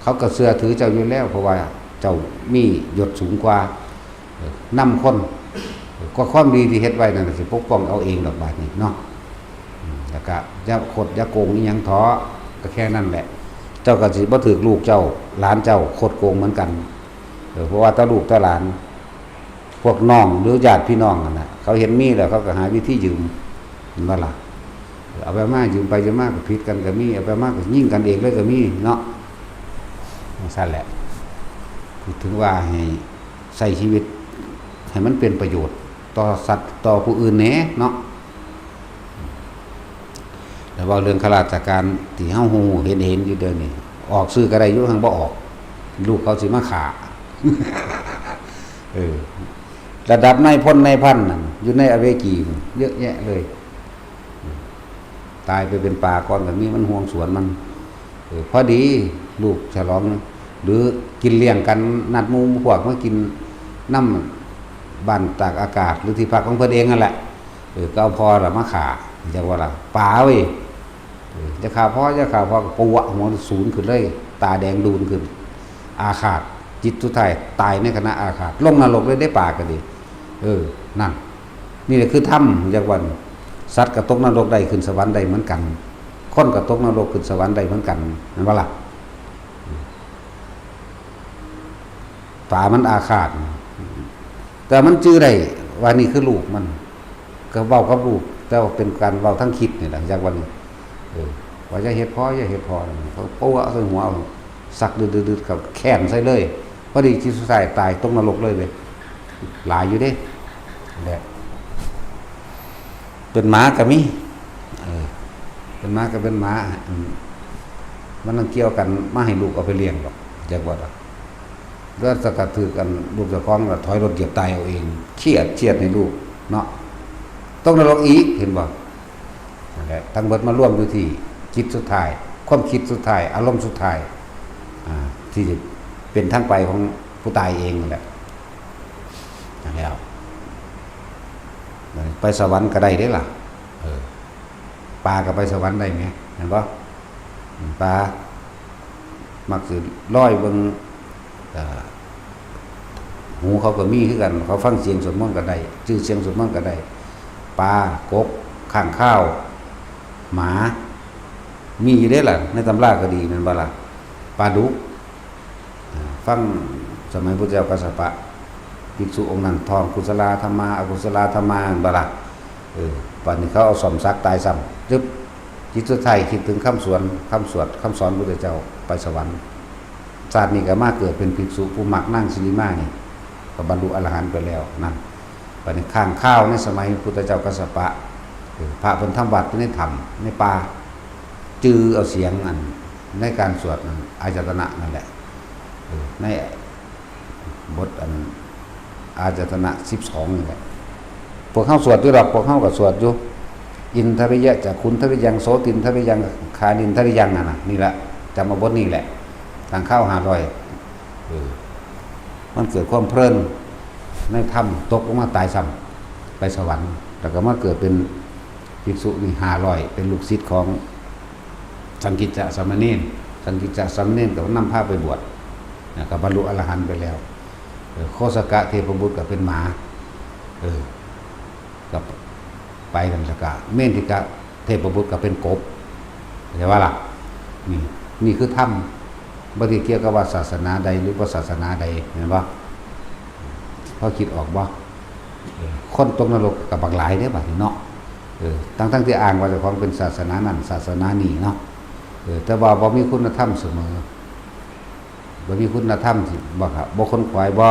เขาก็เชื่อถือเจ้าอยู่แล้ว เพราะว่าเจ้ามียศสูงกว่า เออ นำคน เออ ก็ความดีที่เฮ็ดไว้นั่นน่ะสิปกป้องเอาเองดอกบาดนี้เนาะ อืม แล้วก็อย่าคดอย่าโกงอีหยังเถาะ ก็แค่นั้นแหละ เจ้าก็สิบ่ถืกลูกเจ้า หลานเจ้าคดโกงเหมือนกัน เออ เพราะว่าแต่ลูกแต่หลาน พวกน้องหรือญาติพี่น้องนั่นน่ะ เขาเห็นมีแล้วเขาก็หาวิธียืม เห็นบ่ล่ะ เอาไปมายืมไปยืมมาก็ผิดกันก็มี เอาไปมาก็ยิงกันเองเลยก็มีเนาะ จังซั่นแหละ ถึงว่าให้ใช้ชีวิตให้มันเป็นประโยชน์ต่อสัตว์ต่อผู้อื่นแหน่เนาะ แล้วเว้าเรื่องข้าราชการที่เฮาฮู้เห็นๆอยู่เดี๋ยวนี้ ออกสื่อก็ได้อยู่ หั้งบ่ออก ลูกเขาสิมาฆ่า เออ ระดับนายพลนายพันนั่น อยู่ในอเวจีนั่น เยอะแยะเลย ตายไปเป็นปลาก่อนก็มี มันห่วงสวนมัน เออ พอดีลูกฉลอง หรือกินเลี้ยงกัน นัดหมู่พวกมากินนำบ้านตากอากาศ หรือที่พักของเพิ่นเองนั่นแหละ เออ ก็เอาพ่อละมาฆ่า จั่งว่าล่ะ ป๋าเว้ย เออ อย่าฆ่าพ่อ อย่าฆ่าพ่อ ก็ปวะหัวสูนขึ้นเลย ตาแดงดูนขึ้น อาฆาต จิตสุดท้ายตายในขณะอาฆาต ลงนรกเลยเด้ ป๋าก็ดี เออ นั่น นี่แหละคือธรรม จักวัน สัตว์ก็ตกนรกได้ ขึ้นสวรรค์ได้เหมือนกัน คนก็ตกนรกขึ้นสวรรค์ได้เหมือนกัน แม่นบ่ล่ะ ป๋ามันอาฆาต แต่มันจื่อได้ว่านี่คือลูกมัน ก็เว้ากับลูก แต่ว่าเป็นการเว้าทางคิดนี่แหละ จักวันนี้ เออ ว่าอย่าเฮ็ดพ่อ อย่าเฮ็ดพ่อ เขาปวะใส่หัว สักดืดๆๆ เขาแค้นใส่เลย พอดีจิตสุดท้ายตายตกนรกเลยเว้ย หลายอยู่เด้ แหละ เป็นหมาก็มี เออ เป็นหมาก็เป็นหมา อืม มันต้องเกี่ยวกัน มาให้ลูกเอาไปเลี้ยงดอก จักว่าดอก แล้วสกัดถือกัน ลูกเจ้าของก็ถอยรถเหยียบตายเอาเอง เครียด เครียดให้ลูกเนาะ ตกนรกอีก เห็นบ่ นั่นแหละ ทั้งเบิดมารวมอยู่ที่จิตสุดท้าย ความคิดสุดท้าย อารมณ์สุดท้าย อ่า ที่จะเป็นทางไปของผู้ตายเองนั่นแหละ นั่นแล้ว ไปสวรรค์ก็ได้เด้ล่ะ เออ ป๋าก็ไปสวรรค์ได้แหม เห็นบ่ ป๋ามักสิลอยเบิ่ง เอ่อ หูเขาก็มีคือกัน เขาฟังเสียงสวดมนต์ก็ได้ จื่อเสียงสวดมนต์ก็ได้ ป๋า กบ ค้างคาว หมา มีอยู่เด้ล่ะ ในตำราก็ดี แม่นบ่ล่ะ ปลาดุก อ่า ฟังสมัยพุทธเจ้ากัสสปะ ภิกษุองค์นั้นท่องกุศลาธัมมา อกุศลาธัมมา แม่นบ่ล่ะ เออ บัดนี้เขาเอาส้อมสักตายซ้ำ จึ๊บ จิตสุดท้ายคิดถึงคำสวน คำสวด คำสอนพุทธเจ้า ไปสวรรค์ ชาตินี้ก็มาเกิดเป็นภิกษุผู้มักนางสิริมานี่ ก็บรรลุอรหันต์ไปแล้วนั่น บัดนี้ค้างคาวในสมัยพุทธเจ้ากัสสปะ เออ พระเพิ่นทำวัดอยู่ในถ้ำ ในป่า จื่อเอาเสียงอัน ในการสวดนั้น อายตนะนั่นแหละ เออ ในบทอัน อายตนะสิบสองนี่แหละ พวกเฮาสวดอยู่ดอก พวกเฮาก็สวดอยู่ อินทริยะจักขุนทริยัง โสตินทริยัง คานินทริยัง นั่นน่ะ นี่แหละ จำเอาบทนี้แหละ ค้างคาวห้าร้อย เออ มันเกิดความเพลินในธรรม ตกลงมาตายซ้ำ ไปสวรรค์ แล้วก็มาเกิดเป็นภิกษุนี่ห้าร้อย เป็นลูกศิษย์ของสังกิจจะสามเณร สังกิจจะสามเณรก็นำพาไปบวช นะ ก็บรรลุอรหันต์ไปแล้ว เออ โคสกะเทพบุตรก็เป็นหมา เออ ก็ไปนั่น แล้วก็เมนทิกะเทพบุตรก็เป็นกบ เห็นว่าล่ะ นี่ นี่คือธรรม บ่ได้เกี่ยวกับว่าศาสนาใดหรือบ่ศาสนาใด เห็นบ่ พอคิดออกบ่ เออ คนตกนรกก็บักหลายเด้บัดนี้เนาะ เออ ทั้งๆที่อ้างว่าเจ้าของเป็นศาสนานั่นศาสนานี้เนาะ เออ แต่ว่าบ่มีคุณธรรมเสมอ บ่มีคุณธรรมที่ บ่ครับ บ่ขนขวาย บ่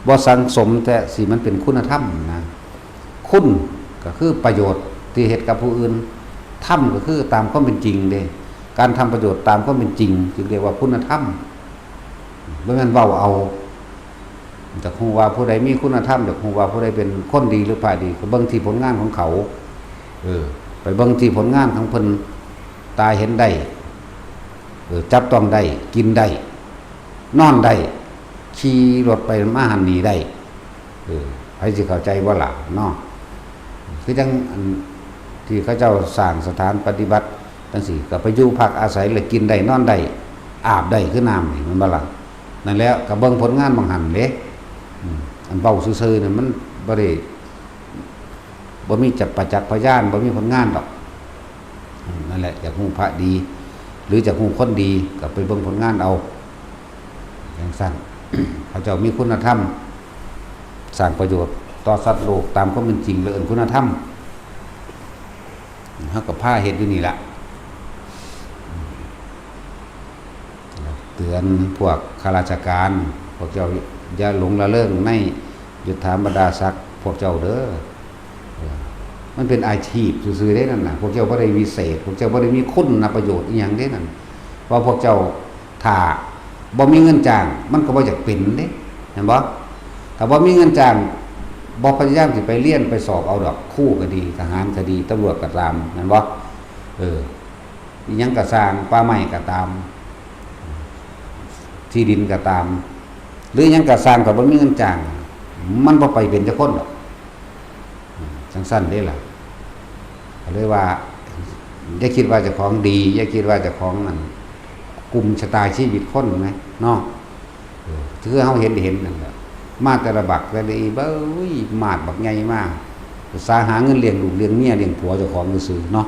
บ่สั่งสมแต่สิมันเป็นคุณธรรมนะ คุณก็คือประโยชน์ที่เฮ็ดกับผู้อื่น ธรรมก็คือตามความเป็นจริงเด้ การทำประโยชน์ตามความเป็นจริง จึงเรียกว่าคุณธรรม บ่แม่นเว้าเอา อยากฮู้ว่าผู้ใดมีคุณธรรม อยากฮู้ว่าผู้ใดเป็นคนดีหรือพระดี ก็เบิ่งที่ผลงานของเขา เออ ไปเบิ่งที่ผลงานของเพิ่น ตาเห็นได้ เออ จับต้องได้ กินได้ นอนได้ ขี่รถไปมาหั้นนี่ได้ เออ ไผสิเข้าใจบ่ล่ะเนาะ คือจั่งอันที่เขาเจ้าสร้างสถานปฏิบัติจั่งซี้ ก็ไปอยู่พักอาศัย แล้วกินได้ นอนได้ อาบได้ คือน้ำนี่ แม่นบ่ล่ะ นั่นแหละ ก็เบิ่งผลงานหม่องหั้นเด้ อืม อันเว้าซื่อๆนี่มันบ่ได้ บ่มีจักประจักษ์พยาน บ่มีผลงานดอก อืม นั่นแหละ อยากฮู้พระดี หรืออยากฮู้คนดี ก็ไปเบิ่งผลงานเอา จั่งซั้น เขาเจ้ามีคุณธรรม สร้างประโยชน์ต่อสัตว์โลกตามความเป็นจริง และเอิ้นคุณธรรม เฮาก็พาเฮ็ดอยู่นี่ล่ะ เตือนพวกข้าราชการ พวกเจ้าอย่าหลงระเริงในยศถาบรรดาศักดิ์พวกเจ้าเด้อ เออ มันเป็นอาชีพซื่อๆเด้นั่นน่ะ พวกเจ้าบ่ได้วิเศษ พวกเจ้าบ่ได้มีคุณประโยชน์อีหยังเด้นั่น ว่าพวกเจ้าถ้าบ่มีเงินจ้าง มันก็บ่อยากเป็นเด้ เห็นบ่ ถ้าบ่มีเงินจ้าง บ่พยายามสิไปเรียนไปสอบเอาดอก ครูก็ดี ทหารก็ดี ตำรวจก็ตาม แม่นบ่ เออ อิหยังก็ซ่าง ป่าไม้ก็ตาม ที่ดินก็ตาม หรืออิหยังก็ซ่าง ถ้าบ่มีเงินจ้าง มันบ่ไปเป็นจักคนดอก จั่งซั้นเด้ล่ะ ก็เลยว่า อย่าคิดว่าเจ้าของดี อย่าคิดว่าเจ้าของนั่น กุมชะตาชีวิตคนนะเนาะ เออ คือเฮาเห็น เห็นนั่นแหละ มาแต่ละบักแต่ละอี เบ้ย มาดบักใหญ่มาก สาหาเงินเลี้ยงลูกเลี้ยงเมียเลี้ยงผัวเจ้าของซื่อๆเนาะ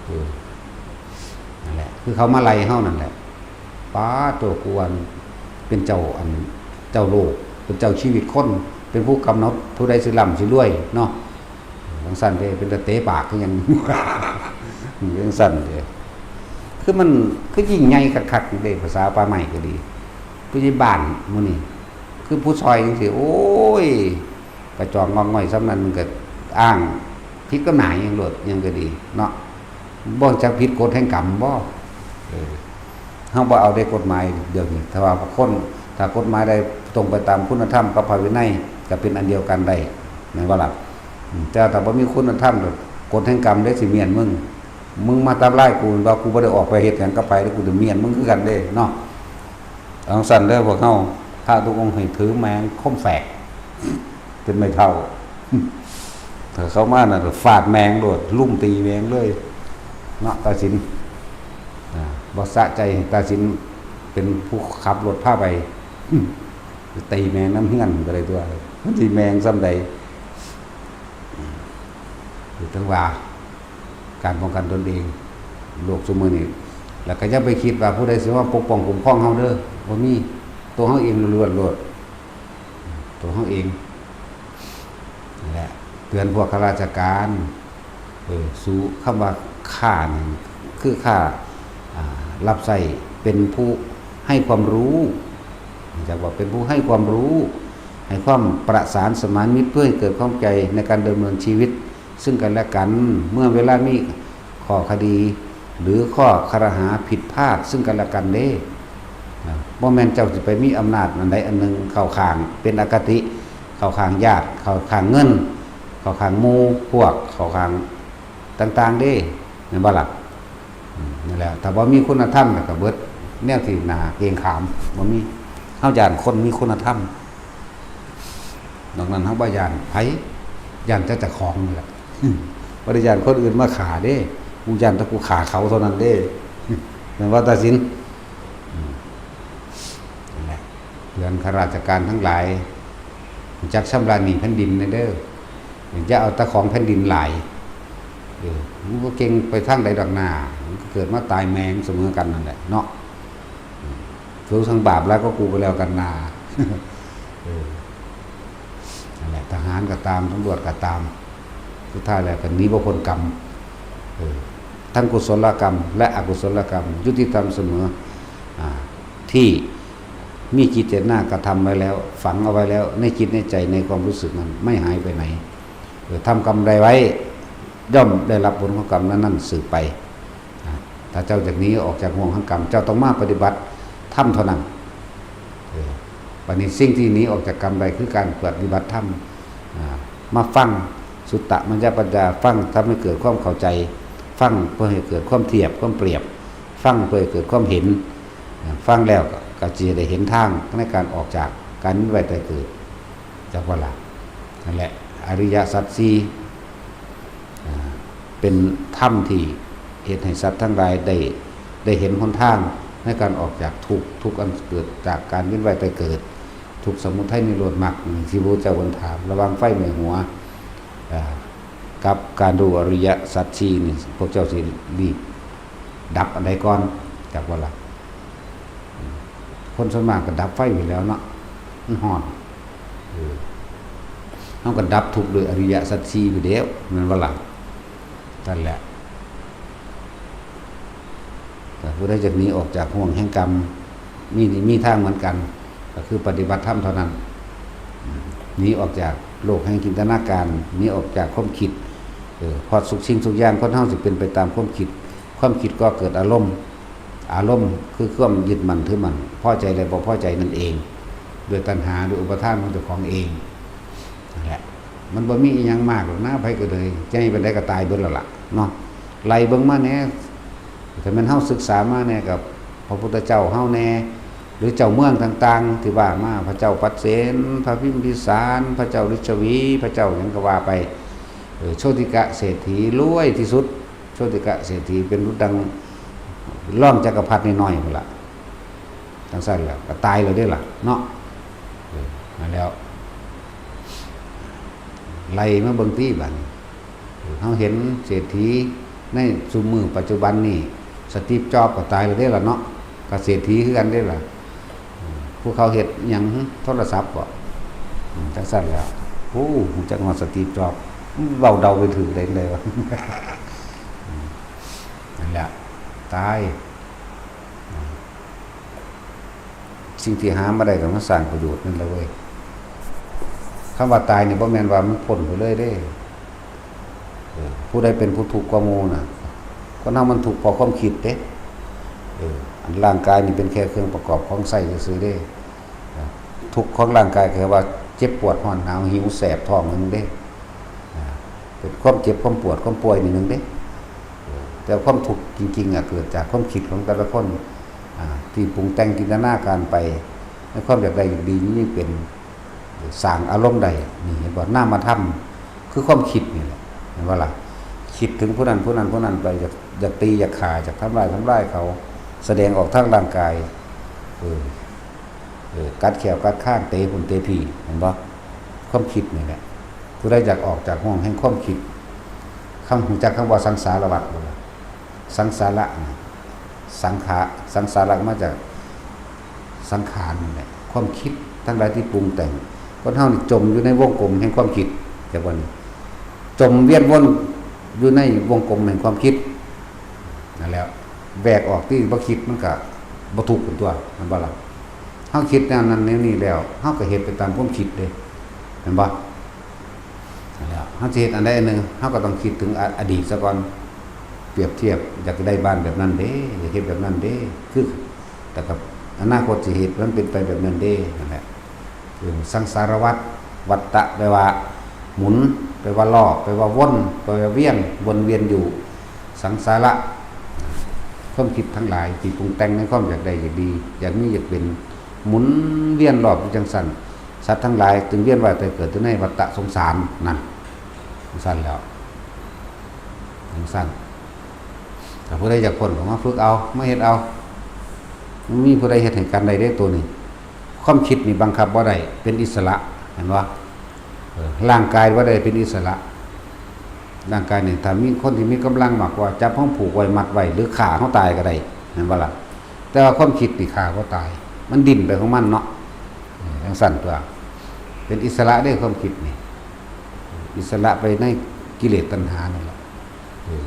เออ นั่นแหละ คือเขามาไล่เฮานั่นแหละ ป๊าดโต กูอันเป็นเจ้าอัน เจ้าโลก เป็นเจ้าชีวิตคน เป็นผู้กำหนดผู้ใดสิร่ำสิรวยเนาะ จั่งซั้นเด้ เป็นตาเตะปากคือหยัง จั่งซั้นเด้ คือมัน คือยิ่งใหญ่คักๆเด้ ภาษาป่าไม้ก็ดี ผู้ใหญ่บ้านหมู่นี้ คือผู้ซอยจั่งซี้ โอ้ย กระจอกงอกง่อยส่ำนั้นมันก็อ้างผิดกฎหมายหยังโลด หยังก็ดีเนาะ บ่จักผิดกฎแห่งกรรมบ่ เออ เฮาบ่เอาได้กฎหมายเดี๋ยวนี้ ถ้าว่าคน ถ้ากฎหมายใดตรงไปตามคุณธรรมกับพระวินัย ก็เป็นอันเดียวกันได้ แม่นบ่ล่ะ อืม แต่ถ้าบ่มีคุณธรรม กฎแห่งกรรมเด้สิเมียนมึง มึงมาทำร้ายกู ว่ากูบ่ได้ออกไปเฮ็ดหยังกับไผ แล้วกูจะเมียนมึงคือกันเด้เนาะ จั่งซั้นเด้อพวกเฮา พระทุกองค์ให้ถือแมงคมแฝก เป็นไม้เท้า ถ้าเข้ามาน่ะ ฟาดแมงโลด ลุ่มตีแมงเลย เนาะ ตาสิน อ่า บ่สะใจ ตาสินเป็นผู้ขับรถพาไป ตีแมงนำเฮือนก็ได้ตั๊ว มันสิแมงส่ำใด คือถึงว่า การป้องกันตนเอง โลกซุมื้อนี้ แล้วก็อย่าไปคิดว่าผู้ใดสิมาปกป้องคุ้มครองเฮาเด้อ บ่มี ตัวเฮาเองล้วนๆโลด ตัวเฮาเอง นั่นแหละ เตือนพวกข้าราชการ เออ สู้ คำว่าข้านี่ คือข้า อ่า รับใช้ เป็นผู้ให้ความรู้ จักว่าเป็นผู้ให้ความรู้ ให้ความประสานสมานมิตร เพื่อให้เกิดความเข้าใจในการดำเนินชีวิตซึ่งกันและกัน เมื่อเวลามีข้อคดี หรือข้อครหาผิดพลาดซึ่งกันและกันเด้ อ่า บ่แม่นเจ้าสิไปมีอำนาจอันใดอันหนึ่งเข้าข้าง เป็นอคติ เข้าข้างญาติ เข้าข้างเงิน เข้าข้างหมู่พวก เข้าข้างต่างๆเด้ แม่นบ่ล่ะ อืม นั่นแหละ ถ้าบ่มีคุณธรรมแล้วก็เบิด แนวที่น่าเกรงขาม บ่มี เฮาย้านคนมีคุณธรรม นอกนั้นเฮาบ่ย้านไผ ย้านแต่เจ้าของนี่แหละ บ่ได้ย้านคนอื่นมาฆ่าเด้ กูย้านแต่กูฆ่าเขาเท่านั้นเด้ แม่นบ่ตาสิน อืม นั่นแหละ เตือนข้าราชการทั้งหลาย รู้จักชำระหนี้แผ่นดินแหน่เด้อ อย่าเอาแต่ของแผ่นดินหลาย เออ มันก็เก่งไปทางใดดอกนา มันก็เกิดมาตายแม่งเสมอกันนั่นแหละเนาะ อืม สูงทั้งบาปแล้วก็กูก็แล้วกันนา เออ นั่นแหละ ทหารก็ตาม ตำรวจก็ตาม สุดท้ายแล้วก็หนีบ่พ้นกรรม เออ ทั้งกุศลกรรม และอกุศลกรรม ยุติธรรมเสมอ อ่า ที่มีจิตเจตนากระทำไว้แล้ว ฝังเอาไว้แล้ว ในจิตในใจ ในความรู้สึกนั้น ไม่หายไปไหน เออ ทำกรรมใดไว้ ย่อมได้รับผลของกรรมนั้นๆ สืบไป อ่า ถ้าเจ้าอยากหนีออกจากห่วงแห่งกรรม เจ้าต้องมาปฏิบัติธรรมเท่านั้น เออ บัดนี้สิ่งที่หนีออกจากกรรมได้คือการปฏิบัติธรรม อ่า มาฟัง สุตตะมัญญปัญญา ฟังทำให้เกิดความเข้าใจ ฟังเพื่อให้เกิดความเทียบ ความเปรียบ ฟังเพื่อให้เกิดความเห็น อ่า ฟังแล้วก็ ก็จะได้เห็นทางในการออกจากการเวียนว่ายตายเกิด จักว่าล่ะ นั่นแหละ อริยสัจสี่ อ่า เป็นธรรมที่เฮ็ดให้สัตว์ทั้งหลายได้ ได้เห็นหนทางในการออกจากทุกข์ ทุกข์อันเกิดจากการเวียนว่ายตายเกิด ทุกข์สมุทัยนิโรธมรรค ที่พระพุทธเจ้าเพิ่นถาม ระหว่างไฟไหม้หัว อ่า กับการรู้อริยสัจสี่นี่ พวกเจ้าสิรีบดับอันใดก่อน จักว่าล่ะ คนส่วนมากก็ดับไฟไปแล้วเนาะ มันฮ้อน เออ เฮาก็ดับทุกข์ด้วยอริยสัจสี่ไปแล้ว แม่นบ่ล่ะ นั่นแหละ แต่ผู้ใดจะหนีออกจากห่วงแห่งกรรม มี มีทางเหมือนกัน ก็คือปฏิบัติธรรมเท่านั้น หนีออกจากโลกแห่งจินตนาการ หนีออกจากความคิด เออ เพราะทุกสิ่งทุกอย่างคนเฮาสิเป็นไปตามความคิด ความคิดก่อเกิดอารมณ์ อารมณ์คือความยึดมั่นถือมั่น พอใจและบ่พอใจนั่นเอง ด้วยตัณหา ด้วยอุปาทานของเจ้าของเอง นั่นแหละ มันบ่มีอิหยังมากหรอกนะ ไผก็เลย ใหญ่ปานใดก็ตายเบิดแล้วล่ะ เนาะ ไล่เบิ่งมาแหน่ ถ้าแม่นเฮาศึกษามาแหน่กับพระพุทธเจ้าเฮาแหน่ หรือเจ้าเมืองต่างๆ ที่ว่ามา พระเจ้าปัดเสน พระพิมพิสาร พระเจ้าลิชวี พระเจ้าหยังก็ว่าไป เออ โชติกะเศรษฐีรวยที่สุด โชติกะเศรษฐีเป็นดุจดังรองจักรพรรดิน้อยๆ พุ้นล่ะ จังซั่นแหละ ก็ตายแล้วเด้ล่ะ เนาะ เออ นั่นแล้ว ไล่มาเบิ่งติบัดนี้ เฮาเห็นเศรษฐีในซุมื้อปัจจุบันนี่ สตีฟ จ็อบส์ก็ตายแล้วเด้ล่ะเนาะ ก็เศรษฐีคือกันเด้ล่ะ ผู้เขาเฮ็ดหยัง โทรศัพท์บ่ อืม จังซั่นแหล้ว โอ้ ฮู้จักฮอดสตีฟ จ็อบส์ เว้าเดาไปถืกได้จั่งใดวะ อืม นั่นแหละ ตาย สิ่งที่หามาได้ก็มาสร้างประโยชน์นั่นแหละเว้ย คำว่าตายนี่บ่แม่นว่ามันพ้นไปเลยเด้ เออ ผู้ใดเป็นผู้ทุกข์กว่าหมู่น่ะ คนเฮามันทุกข์เพราะความคิดเด้ เออ อันร่างกายนี่เป็นแค่เครื่องประกอบของใช้ซื่อๆเด้ เออ ทุกข์ของร่างกายก็คือว่าเจ็บปวดร้อนหนาวหิวแสบท้องนั่นเด้ อ่า เป็นความเจ็บความปวดความป่วยนี่หนึ่งเด้ เออ แต่ความทุกข์จริงๆอะ เกิดจากความคิดของแต่ละคน อ่า ที่ปรุงแต่งจินตนาการไป ในความอยากได้อยากดีนี่เป็น สร้างอารมณ์ได้ นี่เห็นบ่ นามธรรม คือความคิดนี่แหละ เห็นบ่ล่ะ คิดถึงผู้นั้นผู้นั้นผู้นั้นไป อยาก อยากตีอยากฆ่า อยากทำร้ายทำลายเขา แสดงออกทางร่างกาย เออ เออ กัดแข้วกัดคาง เตะพุ้นเตะพี้ เห็นบ่ ความคิดนี่แหละ ผู้ใดอยากออกจากห่วงแห่งความคิด คำ ฮู้จักคำว่าสังสารวัฏบ่ล่ะ สังสาระนี่ สังขา สังสาระมาจากสังขารนั่นแหละ ความคิดทั้งหลายที่ปรุงแต่ง คนเฮานี่จมอยู่ในวงกลมแห่งความคิด จักว่านี่ จมเวียนวนอยู่ในวงกลมแห่งความคิด นั่นแหละ แหวกออกติ บ่คิดมันก็บ่ทุกข์พุ้นตั๊ว แม่นบ่ล่ะ เฮาคิดแนวนั้นแนวนี้แล้ว เฮาก็เฮ็ดไปตามความคิดเด้ แม่นบ่ นั่นแหละ เฮาสิเฮ็ดอันใดอันหนึ่ง เฮาก็ต้องคิดถึงอ- อดีตซะก่อน เปรียบเทียบ อยากได้บ้านแบบนั้นเด้ อยากเฮ็ดแบบนั้นเด้ คือ แต่กับอนาคตสิเฮ็ดมันเป็นไปแบบนั้นเด้ นั่นแหละ เออ สังสารวัฏ วัฏฏะแปลว่าหมุน แปลว่าล้อ แปลว่าวน แปลว่าเวียน วนเวียนอยู่ สังสาระ ความคิดทั้งหลายที่ปรุงแต่งในความอยากได้อยากดี อยากมีอยากเป็น หมุนเวียนรอบอยู่จังซั่น สัตว์ทั้งหลายจึงเวียนว่ายตายเกิดอยู่ในวัฏฏะสงสารนั่น จังซั่นแล้ว จังซั่น ถ้าผู้ใดอยากพ้นก็มาฝึกเอา มาเฮ็ดเอา มันมีผู้ใดเฮ็ดให้กันได้เด้ตัวนี้ ความคิดนี่บังคับบ่ได้ เป็นอิสระ เห็นบ่ เออ ร่างกายบ่ได้เป็นอิสระ ร่างกายนี่ถ้ามีคนที่มีกำลังมากกว่า จับเฮาผูกไว้มัดไว้ หรือฆ่าเฮาตายก็ได้ แม่นบ่ล่ะ? แต่ว่าความคิดนี่ฆ่าบ่ตาย มันดิ้นไปของมันเนาะ เออ จั่งซั้นตั๊ว เป็นอิสระเด้ความคิดนี่ อิสระไปในกิเลสตัณหานั่นแหละ เออ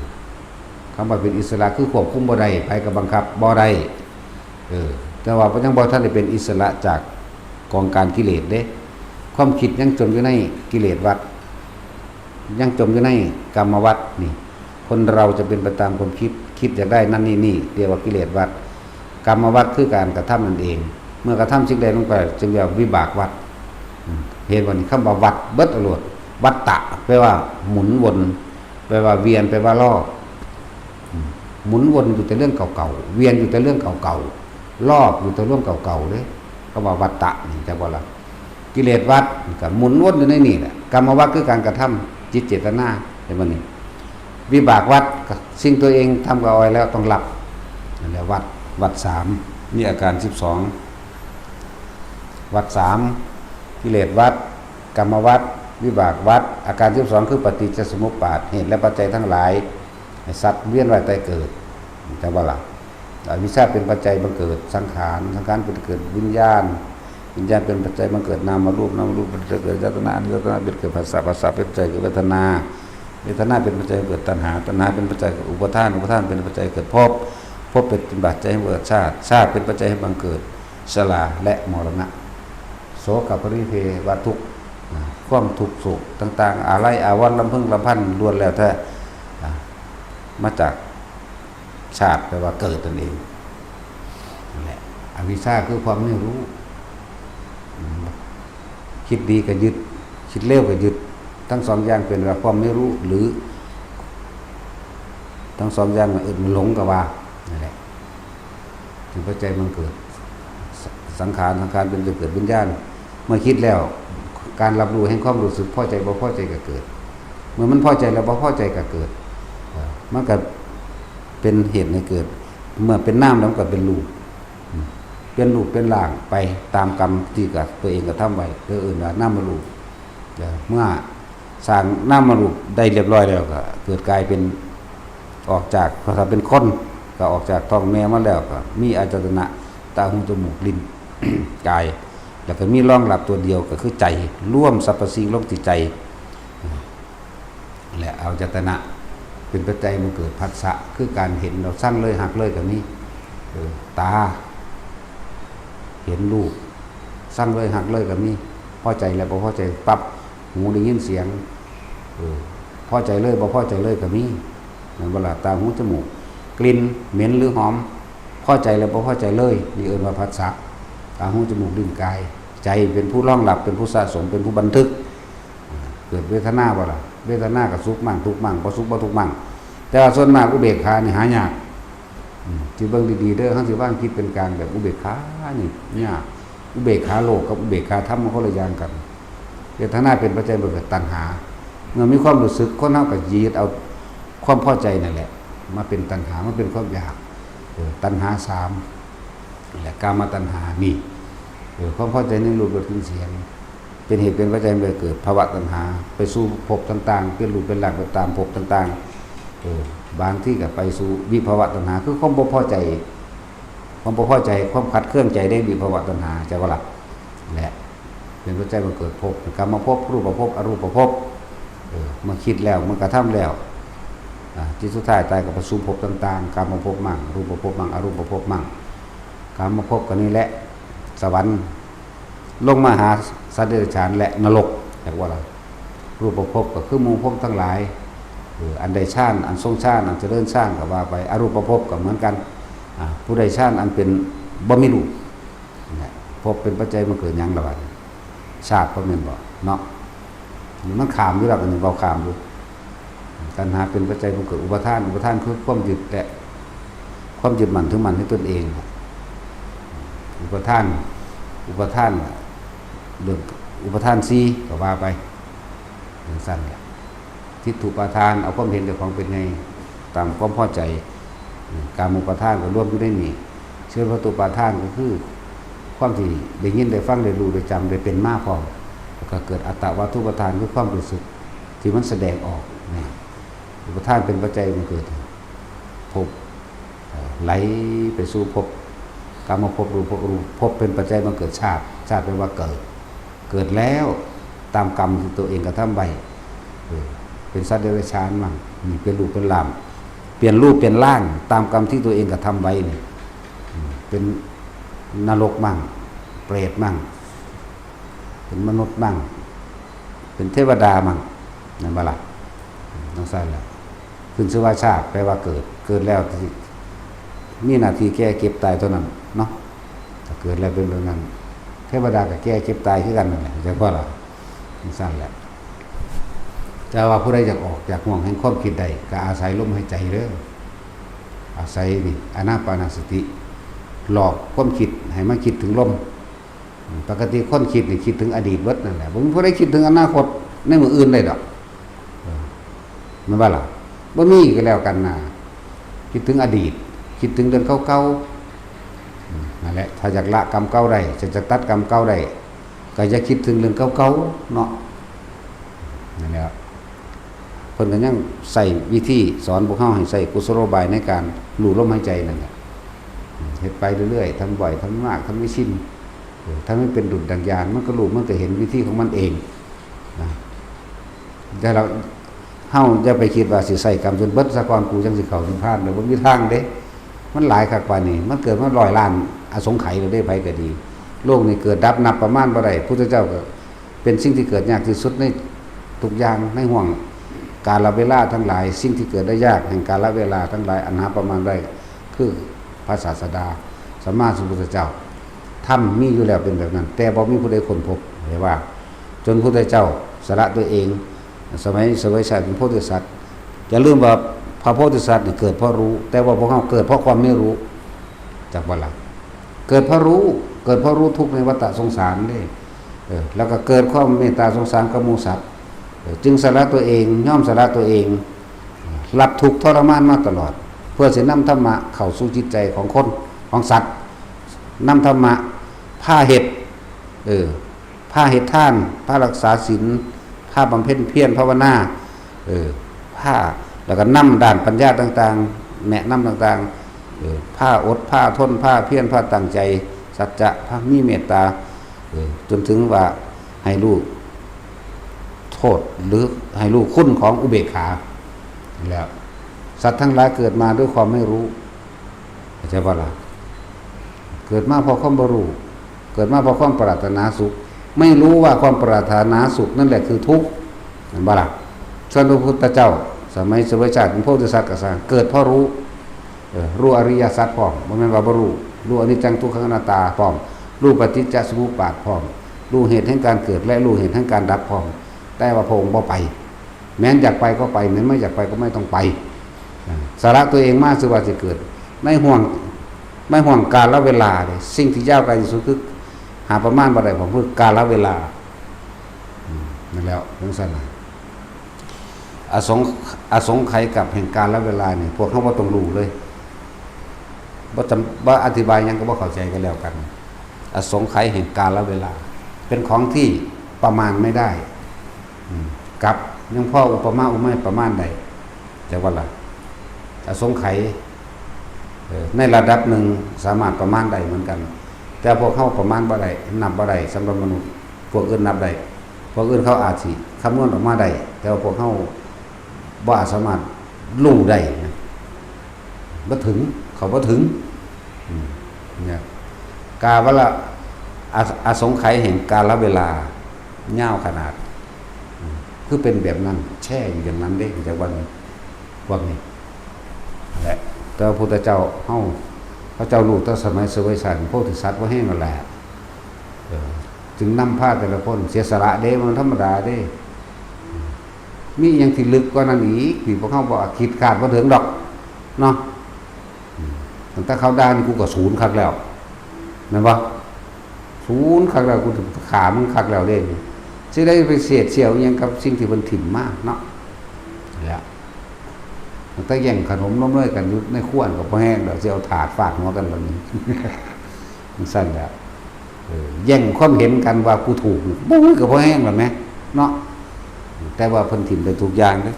คำว่าเป็นอิสระคือควบคุมบ่ได้ ไผก็บังคับบ่ได้ เออ แต่ว่ายังบ่ทันได้เป็นอิสระจากกองการกิเลสเด้ ความคิดยังจมอยู่ในกิเลสวัฏ ยังจมอยู่ในกรรมวัฏนี่ คนเราจะเป็นไปตามความคิด คิดอยากได้นั่นนี่นี่ เรียกว่ากิเลสวัฏ กรรมวัฏคือการกระทำนั่นเอง เมื่อกระทำสิ่งใดลงไปจึงเรียกว่าวิบากวัฏ อืม เห็นบ่นี่ คำว่าวัฏเบิดเอาโลด วัฏฏะ แปลว่าหมุนวน แปลว่าเวียน แปลว่ารอบ อืม หมุนวนอยู่แต่เรื่องเก่าๆ เวียนอยู่แต่เรื่องเก่าๆ รอบอยู่แต่เรื่องเก่าๆ เด้ คำว่าวัฏฏะนี่ จักบ่ล่ะ? กิเลสวัฏก็หมุนวนอยู่ในนี่แหละ กรรมวัฏคือการกระทำ จิตเจตนา เห็นบ่นี่? วิบากวัฏก็สิ่งตัวเองทำกับเอาไว้แล้วต้องรับ นั่นแหละวัฏ วัฏสาม มีอาการสิบสอง วัฏสาม กิเลสวัฏ กรรมวัฏ วิบากวัฏ อาการสิบสอง คือปฏิจจสมุปบาท เหตุและปัจจัยทั้งหลาย ให้สัตว์เวียนว่ายตายเกิด จักบ่ล่ะ? อวิชชาเป็นปัจจัยบังเกิดสังขาร สังขารเป็นเกิดวิญญาณ วิญญาณเป็นปัจจัยบังเกิดนามรูป นามรูปเป็นปัจจัยเกิดอายตนะ อายตนะเป็นเกิดผัสสะ ผัสสะเป็นปัจจัยเกิดเวทนา เวทนาเป็นปัจจัยเกิดตัณหา ตัณหาเป็นปัจจัยเกิดอุปาทาน อุปาทานเป็นปัจจัยเกิดภพ ภพเป็นปัจจัยให้เกิดชาติ ชาติเป็นปัจจัยให้บังเกิดชราและมรณะ โสกปริเทวทุกข์ นะ ความทุกข์โศกต่างๆ อาลัยอาวรณ์รำพึงรำพันล้วนแล้วแต่ อ่า มาจากชาติ แปลว่าเกิดนั่นเอง นั่นแหละ อวิชชาคือความไม่รู้ อืม คิดดีก็ยึด คิดเลวก็ยึด ทั้งสองอย่างเป็นว่าความไม่รู้ หรือ ทั้งสองอย่างน่ะเอิ้นว่าหลงก็ว่า นั่นแหละ ถึงปัจจัยมันเกิด ส- สังขาร สังขารเป็นจุดเกิดวิญญาณ เมื่อคิดแล้ว การรับรู้แห่งความรู้สึกพอใจบ่พอใจก็เกิด เมื่อมันพอใจแล้วบ่พอใจก็เกิด เอ่อ มันก็เป็นเหตุให้เกิด เมื่อเป็นนามแล้วมันก็เป็นรูป อืม เป็นรูปเป็นร่างไปตามกรรมที่กะ- ตัวเองกระทำไว้ เออ เอิ้นว่านามรูป เอ่อ เมื่อสร้างนามรูปได้เรียบร้อยแล้วก็เกิดกลายเป็น ออกจาก ถ้าเป็นคนก็ออกจากท้องแม่มาแล้วก็มีอายตนะ ตา หู จมูก ลิ้น กาย แล้วก็มีรองรับตัวเดียวก็คือใจ รวมสรรพสิ่งลงที่ใจ และอายตนะเป็นปัจจัยมันเกิดผัสสะ คือการเห็น เราซังเลยหักเลยก็มี เออ ตา เห็นรูป ซังเลยหักเลยก็มี พอใจแล้วบ่พอใจปั๊บ หูได้ยินเสียง เออ พอใจเลยบ่พอใจเลยก็มี แม่นบ่ล่ะ? ตา หู จมูก กลิ่นเหม็นหรือหอม พอใจแล้วบ่พอใจเลย นี่เอิ้นว่าผัสสะ ตา หู จมูก ลิ้น กาย ใจเป็นผู้รองรับ เป็นผู้สะสม เป็นผู้บันทึก เกิดเวทนาบ่ล่ะ? เวทนาก็สุขมั่งทุกข์มั่ง บ่สุขบ่ทุกข์มั่ง แต่ว่าส่วนมากอุเบกขานี่หายาก อืม ที่เบิ่งดีๆ เด้อ เฮาสิวางจิตเป็นกลางแบบอุเบกขานี่ยาก อุเบกขาโลกกับอุเบกขาธรรมมันคนละอย่างกัน เวทนาเป็นปัจจัยบ่เกิดตัณหา เมื่อมีความรู้สึก คนเฮาก็ยึดเอาความพอใจนั่นแหละ มาเป็นตัณหา มาเป็นความอยาก เออ ตัณหาสาม และกามตัณหานี่ เออ ความพอใจในรูปรสกลิ่นเสียง เป็นเหตุเป็นปัจจัยให้เกิดภวตัณหา ไปสู่ภพต่างๆ เป็นรูปเป็นร่างไปตามภพต่างๆ เออ บางทีก็ไปสู่วิภวตัณหา คือความบ่พอใจ ความบ่พอใจ ความขัดเคืองใจในวิภวตัณหา ใช่บ่ล่ะ? และเป็นปัจจัยให้เกิดภพ กามภพ รูปภพ อรูปภพ เออ เมื่อคิดแล้ว เมื่อกระทำแล้ว อ่า ที่สุดท้ายตายก็ไปสู่ภพต่างๆ กามภพมั่ง รูปภพมั่ง อรูปภพมั่ง กามภพก็นี่แหละ สวรรค์ ลงมาหาสัตว์เดรัจฉานและนรก เรียกว่าอะไร? รูปภพก็คือหมู่ภพทั้งหลาย เออ อันได้ฌาน อันทรงฌาน อันเจริญฌานก็ว่าไป อรูปภพก็เหมือนกัน อ่า ผู้ได้ฌานอันเป็นบ่มีรูป เนี่ย ภพเป็นปัจจัยมันเกิดหยังล่ะบัดนี้? ชาติ บ่แม่นบ่ เนาะ นี่มันข้ามอยู่แล้ว อันนี้เว้าข้ามอยู่ ตัณหาเป็นปัจจัยมันเกิดอุปาทาน อุปาทานคือความยึดและความยึดมั่นถือมั่นในตนเอง อุปาทาน อุปาทาน เรื่องอุปาทานสี่ก็ว่าไป จั่งซั้นแหละ ทิฏฐุปาทาน เอาความเห็นเจ้าของเป็นใหญ่ ตามความพอใจ กามุปาทานก็รวมอยู่ในนี้ เชวะวัตถุปาทานก็คือ ความที่ได้ยินได้ฟังได้รู้ได้จำได้เป็นมาพร้อม แล้วก็เกิดอัตตวัตถุปาทานคือความรู้สึกที่มันแสดงออกนี่ อุปาทานเป็นปัจจัยมันเกิดภพ เอ่อ ไหลไปสู่ภพ กามภพ รูปภพ อรูปภพ เป็นปัจจัยมันเกิดชาติ ชาติแปลว่าเกิด เกิดแล้วตามกรรมที่ตัวเองกระทำไว้ เออ เป็นสัตว์เดรัจฉานมั่ง นี่เป็นรูปเป็นร่าง เปลี่ยนรูปเป็นร่างตามกรรมที่ตัวเองกระทำไว้นี่ อืม เป็นนรกมั่ง เปรตมั่ง เป็นมนุษย์มั่ง เป็นเทวดามั่ง นั่นบ่ล่ะ จั่งซั้นแหละ ขึ้นชื่อว่าชาติ แปลว่าเกิด เกิดแล้วที่มีหน้าที่แก่เจ็บตายเท่านั้นเนาะ ถ้าเกิดแล้วเป็นแบบนั้น เทวดาก็แก่เจ็บตายคือกันนั่นแหละ จั่งซั้นล่ะ จั่งซั้นแหละ แต่ว่าผู้ใดอยากออกจากห่วงแห่งความคิดได้ ก็อาศัยลมหายใจเด้อ อาศัยนี่ อานาปานสติ หลอกความคิดให้มาคิดถึงลม ปกติคนคิดนี่คิดถึงอดีตเบิดนั่นแหละ บ่มีผู้ใดคิดถึงอนาคตในมื้ออื่นได้ดอก เออ แม่นบ่ล่ะ บ่มีก็แล้วกันนะ คิดถึงอดีต คิดถึงเรื่องเก่าๆ อืม นั่นแหละ ถ้าอยากละกรรมเก่าได้ ถ้าอยากตัดกรรมเก่าได้ ก็อย่าคิดถึงเรื่องเก่าๆ เนาะ นั่นแหละ เพิ่นก็ยังใช้วิธีสอนพวกเฮาให้ใช้กุศโลบายในการรู้ลมหายใจนั่นแหละ อืม เฮ็ดไปเรื่อยๆ ทำบ่อย ทำมาก ทำให้ชิน เออ ถ้ามันเป็นดุจดังยาน มันก็รู้ มันก็เห็นวิธีของมันเองนะ แต่เรา เฮาอย่าไปคิดว่าสิใช้กรรมจนเบิดซะก่อนกูจั่งสิเข้านิพพานเด้อ บ่มีทางเด้ มันหลายคักปานนี้ มันเกิดมาร้อยล้านอสงไขยแล้วเด้ ไผก็ดี โลกนี้เกิดดับนับประมาณบ่ได้ พุทธเจ้าก็ เป็นสิ่งที่เกิดยากที่สุดในทุกอย่าง ในห่วงกาลเวลาทั้งหลาย สิ่งที่เกิดได้ยากแห่งกาลเวลาทั้งหลายอันหาประมาณได้ คือพระศาสดาสัมมาสัมพุทธเจ้า ธรรมมีอยู่แล้วเป็นแบบนั้น แต่บ่มีผู้ใดค้นพบ เห็นว่า จนพุทธเจ้าสละตัวเอง สมัยเสวยชาติเป็นโพธิสัตว์ อย่าลืมว่าพระโพธิสัตว์นี่เกิดเพราะรู้ แต่ว่าพวกเราเกิดเพราะความไม่รู้ จักบ่ล่ะ เกิดเพราะรู้ เกิดเพราะรู้ทุกข์ในวัฏสงสารเด้ เออ แล้วก็เกิดความเมตตาสงสารกับหมู่สัตว์ เออ จึงสละตัวเอง ยอมสละตัวเอง รับทุกข์ทรมานมาตลอด เพื่อสินำธรรมะเข้าสู่จิตใจของคน ของสัตว์ นำธรรมะพาเฮ็ด เออ พาเฮ็ดทาน พารักษาศีล พาบำเพ็ญเพียรภาวนา เออ พา แล้วก็นำด้านปัญญาต่างๆ แนะนำต่างๆ เออ พาอด พาทน พาเพียร พาตั้งใจ สัจจะ พามีเมตตา เออ จนถึงว่าให้รู้โทษ หรือให้รู้คุณของอุเบกขา แล้ว สัตว์ทั้งหลายเกิดมาด้วยความไม่รู้ เข้าใจบ่ล่ะ เกิดมาเพราะความบ่รู้ เกิดมาเพราะความปรารถนาสุข ไม่รู้ว่าความปรารถนาสุขนั่นแหละคือทุกข์ เห็นบ่ล่ะ ส่วนพระพุทธเจ้า สมัยเสวยชาติเป็นโพธิสัตว์ก็ซ่าง เกิดเพราะรู้ เออ รู้อริยสัจพร้อม บ่แม่นว่าบ่รู้ รู้อนิจจังทุกขังอนัตตาพร้อม รู้ปฏิจจสมุปบาทพร้อม รู้เหตุแห่งการเกิดและรู้เหตุแห่งการดับพร้อม แต่ว่าพระองค์บ่ไป แม้นอยากไปก็ไป แม้นไม่อยากไปก็ไม่ต้องไป อ่า สละตัวเองมาซื่อว่าสิเกิด ในห่วง ในห่วงกาลเวลาเนี่ย สิ่งที่ยาวไกลที่สุดคือหาประมาณบ่ได้ ผมคือกาลเวลา อืม นั่นแหละ จั่งซั้นน่ะ อสง อสงไขยกับแห่งกาลเวลาเนี่ย พวกเขาบ่ต้องรู้เลย บ่จำ บ่อธิบายหยังก็บ่เข้าใจกันแล้วกัน อสงไขยแห่งกาลเวลา เป็นของที่ประมาณไม่ได้ อืม กับยังพออุปมาอุปไมยประมาณได้ จักว่าล่ะ อสงไขย เอ่อ ในระดับหนึ่งสามารถประมาณได้เหมือนกัน แต่พวกเขาประมาณบ่ได้ นับบ่ได้ สำหรับมนุษย์ พวกอื่นนับได้ พวกอื่นเขาอาจสิคำนวณออกมาได้ แต่ว่าพวกเขาบ่อาจสามารถรู้ได้นะ บ่ถึง เขาบ่ถึง อืม เนี่ย กาลเวลา อ- อสงไขยแห่งกาลเวลายาวขนาด อืม คือเป็นแบบนั้น แช่อยู่อย่างนั้นเด้ จักว่า พวกนี้ และแต่พระพุทธเจ้าเฮา พระเจ้ารู้แต่สมัยเสวยชาติโพธิสัตว์บ่แห้งนั่นแหละ เออ จึงนำพาแต่ละคนเสียสละเด้ มันธรรมดาเด้ มีอิหยังที่ลึกกว่านั้นอีก ที่พวกเฮาบ่คิดคาดบ่ถึงดอก เนาะ อืม ตั้งแต่เขาด่านี่กูก็สูนคักแล้ว แม่นบ่ สูนคักแล้ว กูสิฆ่ามึงคักแล้วเด้ สิได้ไปเสียดเสี้ยวอิหยังกับสิ่งที่เพิ่นถิ่มมาเนาะ แล้ว ตั้งแต่แย่งขนมนมเนยกันอยู่ในครัวก็บ่แห้งดอก สิเอาถาดฟาดหัวกันบัดนี้ จั่งซั้นแหละ เออ แย่งความเห็นกันว่ากูถูก บ่ ก็บ่แห้งแล้วแหม เนาะ แต่ว่าเพิ่นถิ่มได้ทุกอย่างเด้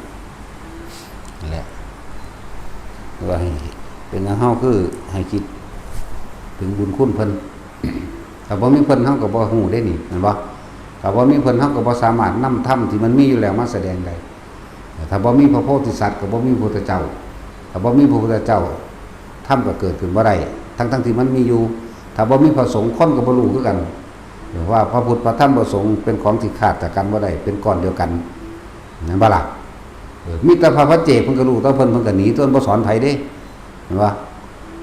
นั่นแหละ ว่าให้เป็นอย่างเฮาคือให้คิดถึงบุญคุณเพิ่น ถ้าบ่มีเพิ่นเฮาก็บ่ฮู้ได้นี่ แม่นบ่? ถ้าบ่มีเพิ่นเฮาก็บ่สามารถนำธรรมที่มันมีอยู่แล้วมาแสดงได้ ถ้าบ่มีพระโพธิสัตว์ก็บ่มีพระพุทธเจ้า ถ้าบ่มีพระพุทธเจ้า ธรรมก็เกิดขึ้นบ่ได้ ทั้งๆที่มันมีอยู่ ถ้าบ่มีพระสงฆ์คนก็บ่รู้คือกัน ว่าพระพุทธพระธรรมพระสงฆ์เป็นของที่ขาดจากกันบ่ได้ เป็นก้อนเดียวกัน แม่นบ่ล่ะ? เออ มีแต่พระปัจเจกเพิ่นก็รู้ แต่เพิ่น เพิ่นก็หนี เพิ่นบ่สอนไผเด้ แม่นบ่?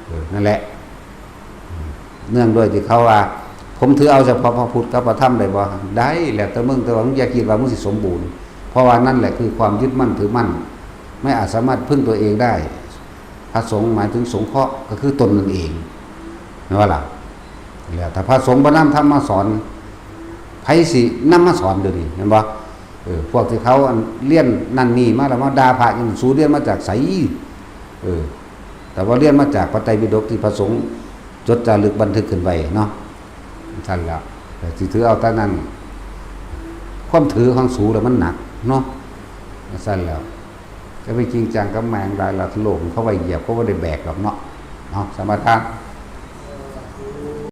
เออ นั่นแหละ เนื่องด้วยที่เขาว่า ผมถือเอาเฉพาะพระพุทธกับพระธรรมได้บ่? ได้ แล้วแต่มึง แต่ว่ามึงอย่าคิดว่ามึงสิสมบูรณ์ เพราะว่านั่นแหละคือความยึดมั่นถือมั่น ไม่อาจสามารถพึ่งตัวเองได้ พระสงฆ์หมายถึงสงเคราะห์ ก็คือตนนั่นเอง แม่นบ่ล่ะ? แล้วถ้าพระสงฆ์บ่นำธรรมมาสอน ไผสินำมาสอนเดี๋ยวนี้ แม่นบ่? เออ พวกที่เขาอันเรียนนั่นนี่มาแล้วมาด่าพระอยู่ สูเรียนมาจากไส? เออ แต่ว่าเรียนมาจากพระไตรปิฎกที่พระสงฆ์จดจารึกบันทึกขึ้นไว้เนาะ ซั่นแหละ แต่สิถือเอาแต่นั้น ความถือของสูแล้วมันหนักเนาะ ซั่นแล้ว จะไปจริงจังกับแม่งหลายละ โลกเขาไว้เหยียบ เขาบ่ได้แบกดอกเนาะ เอา สมาทาน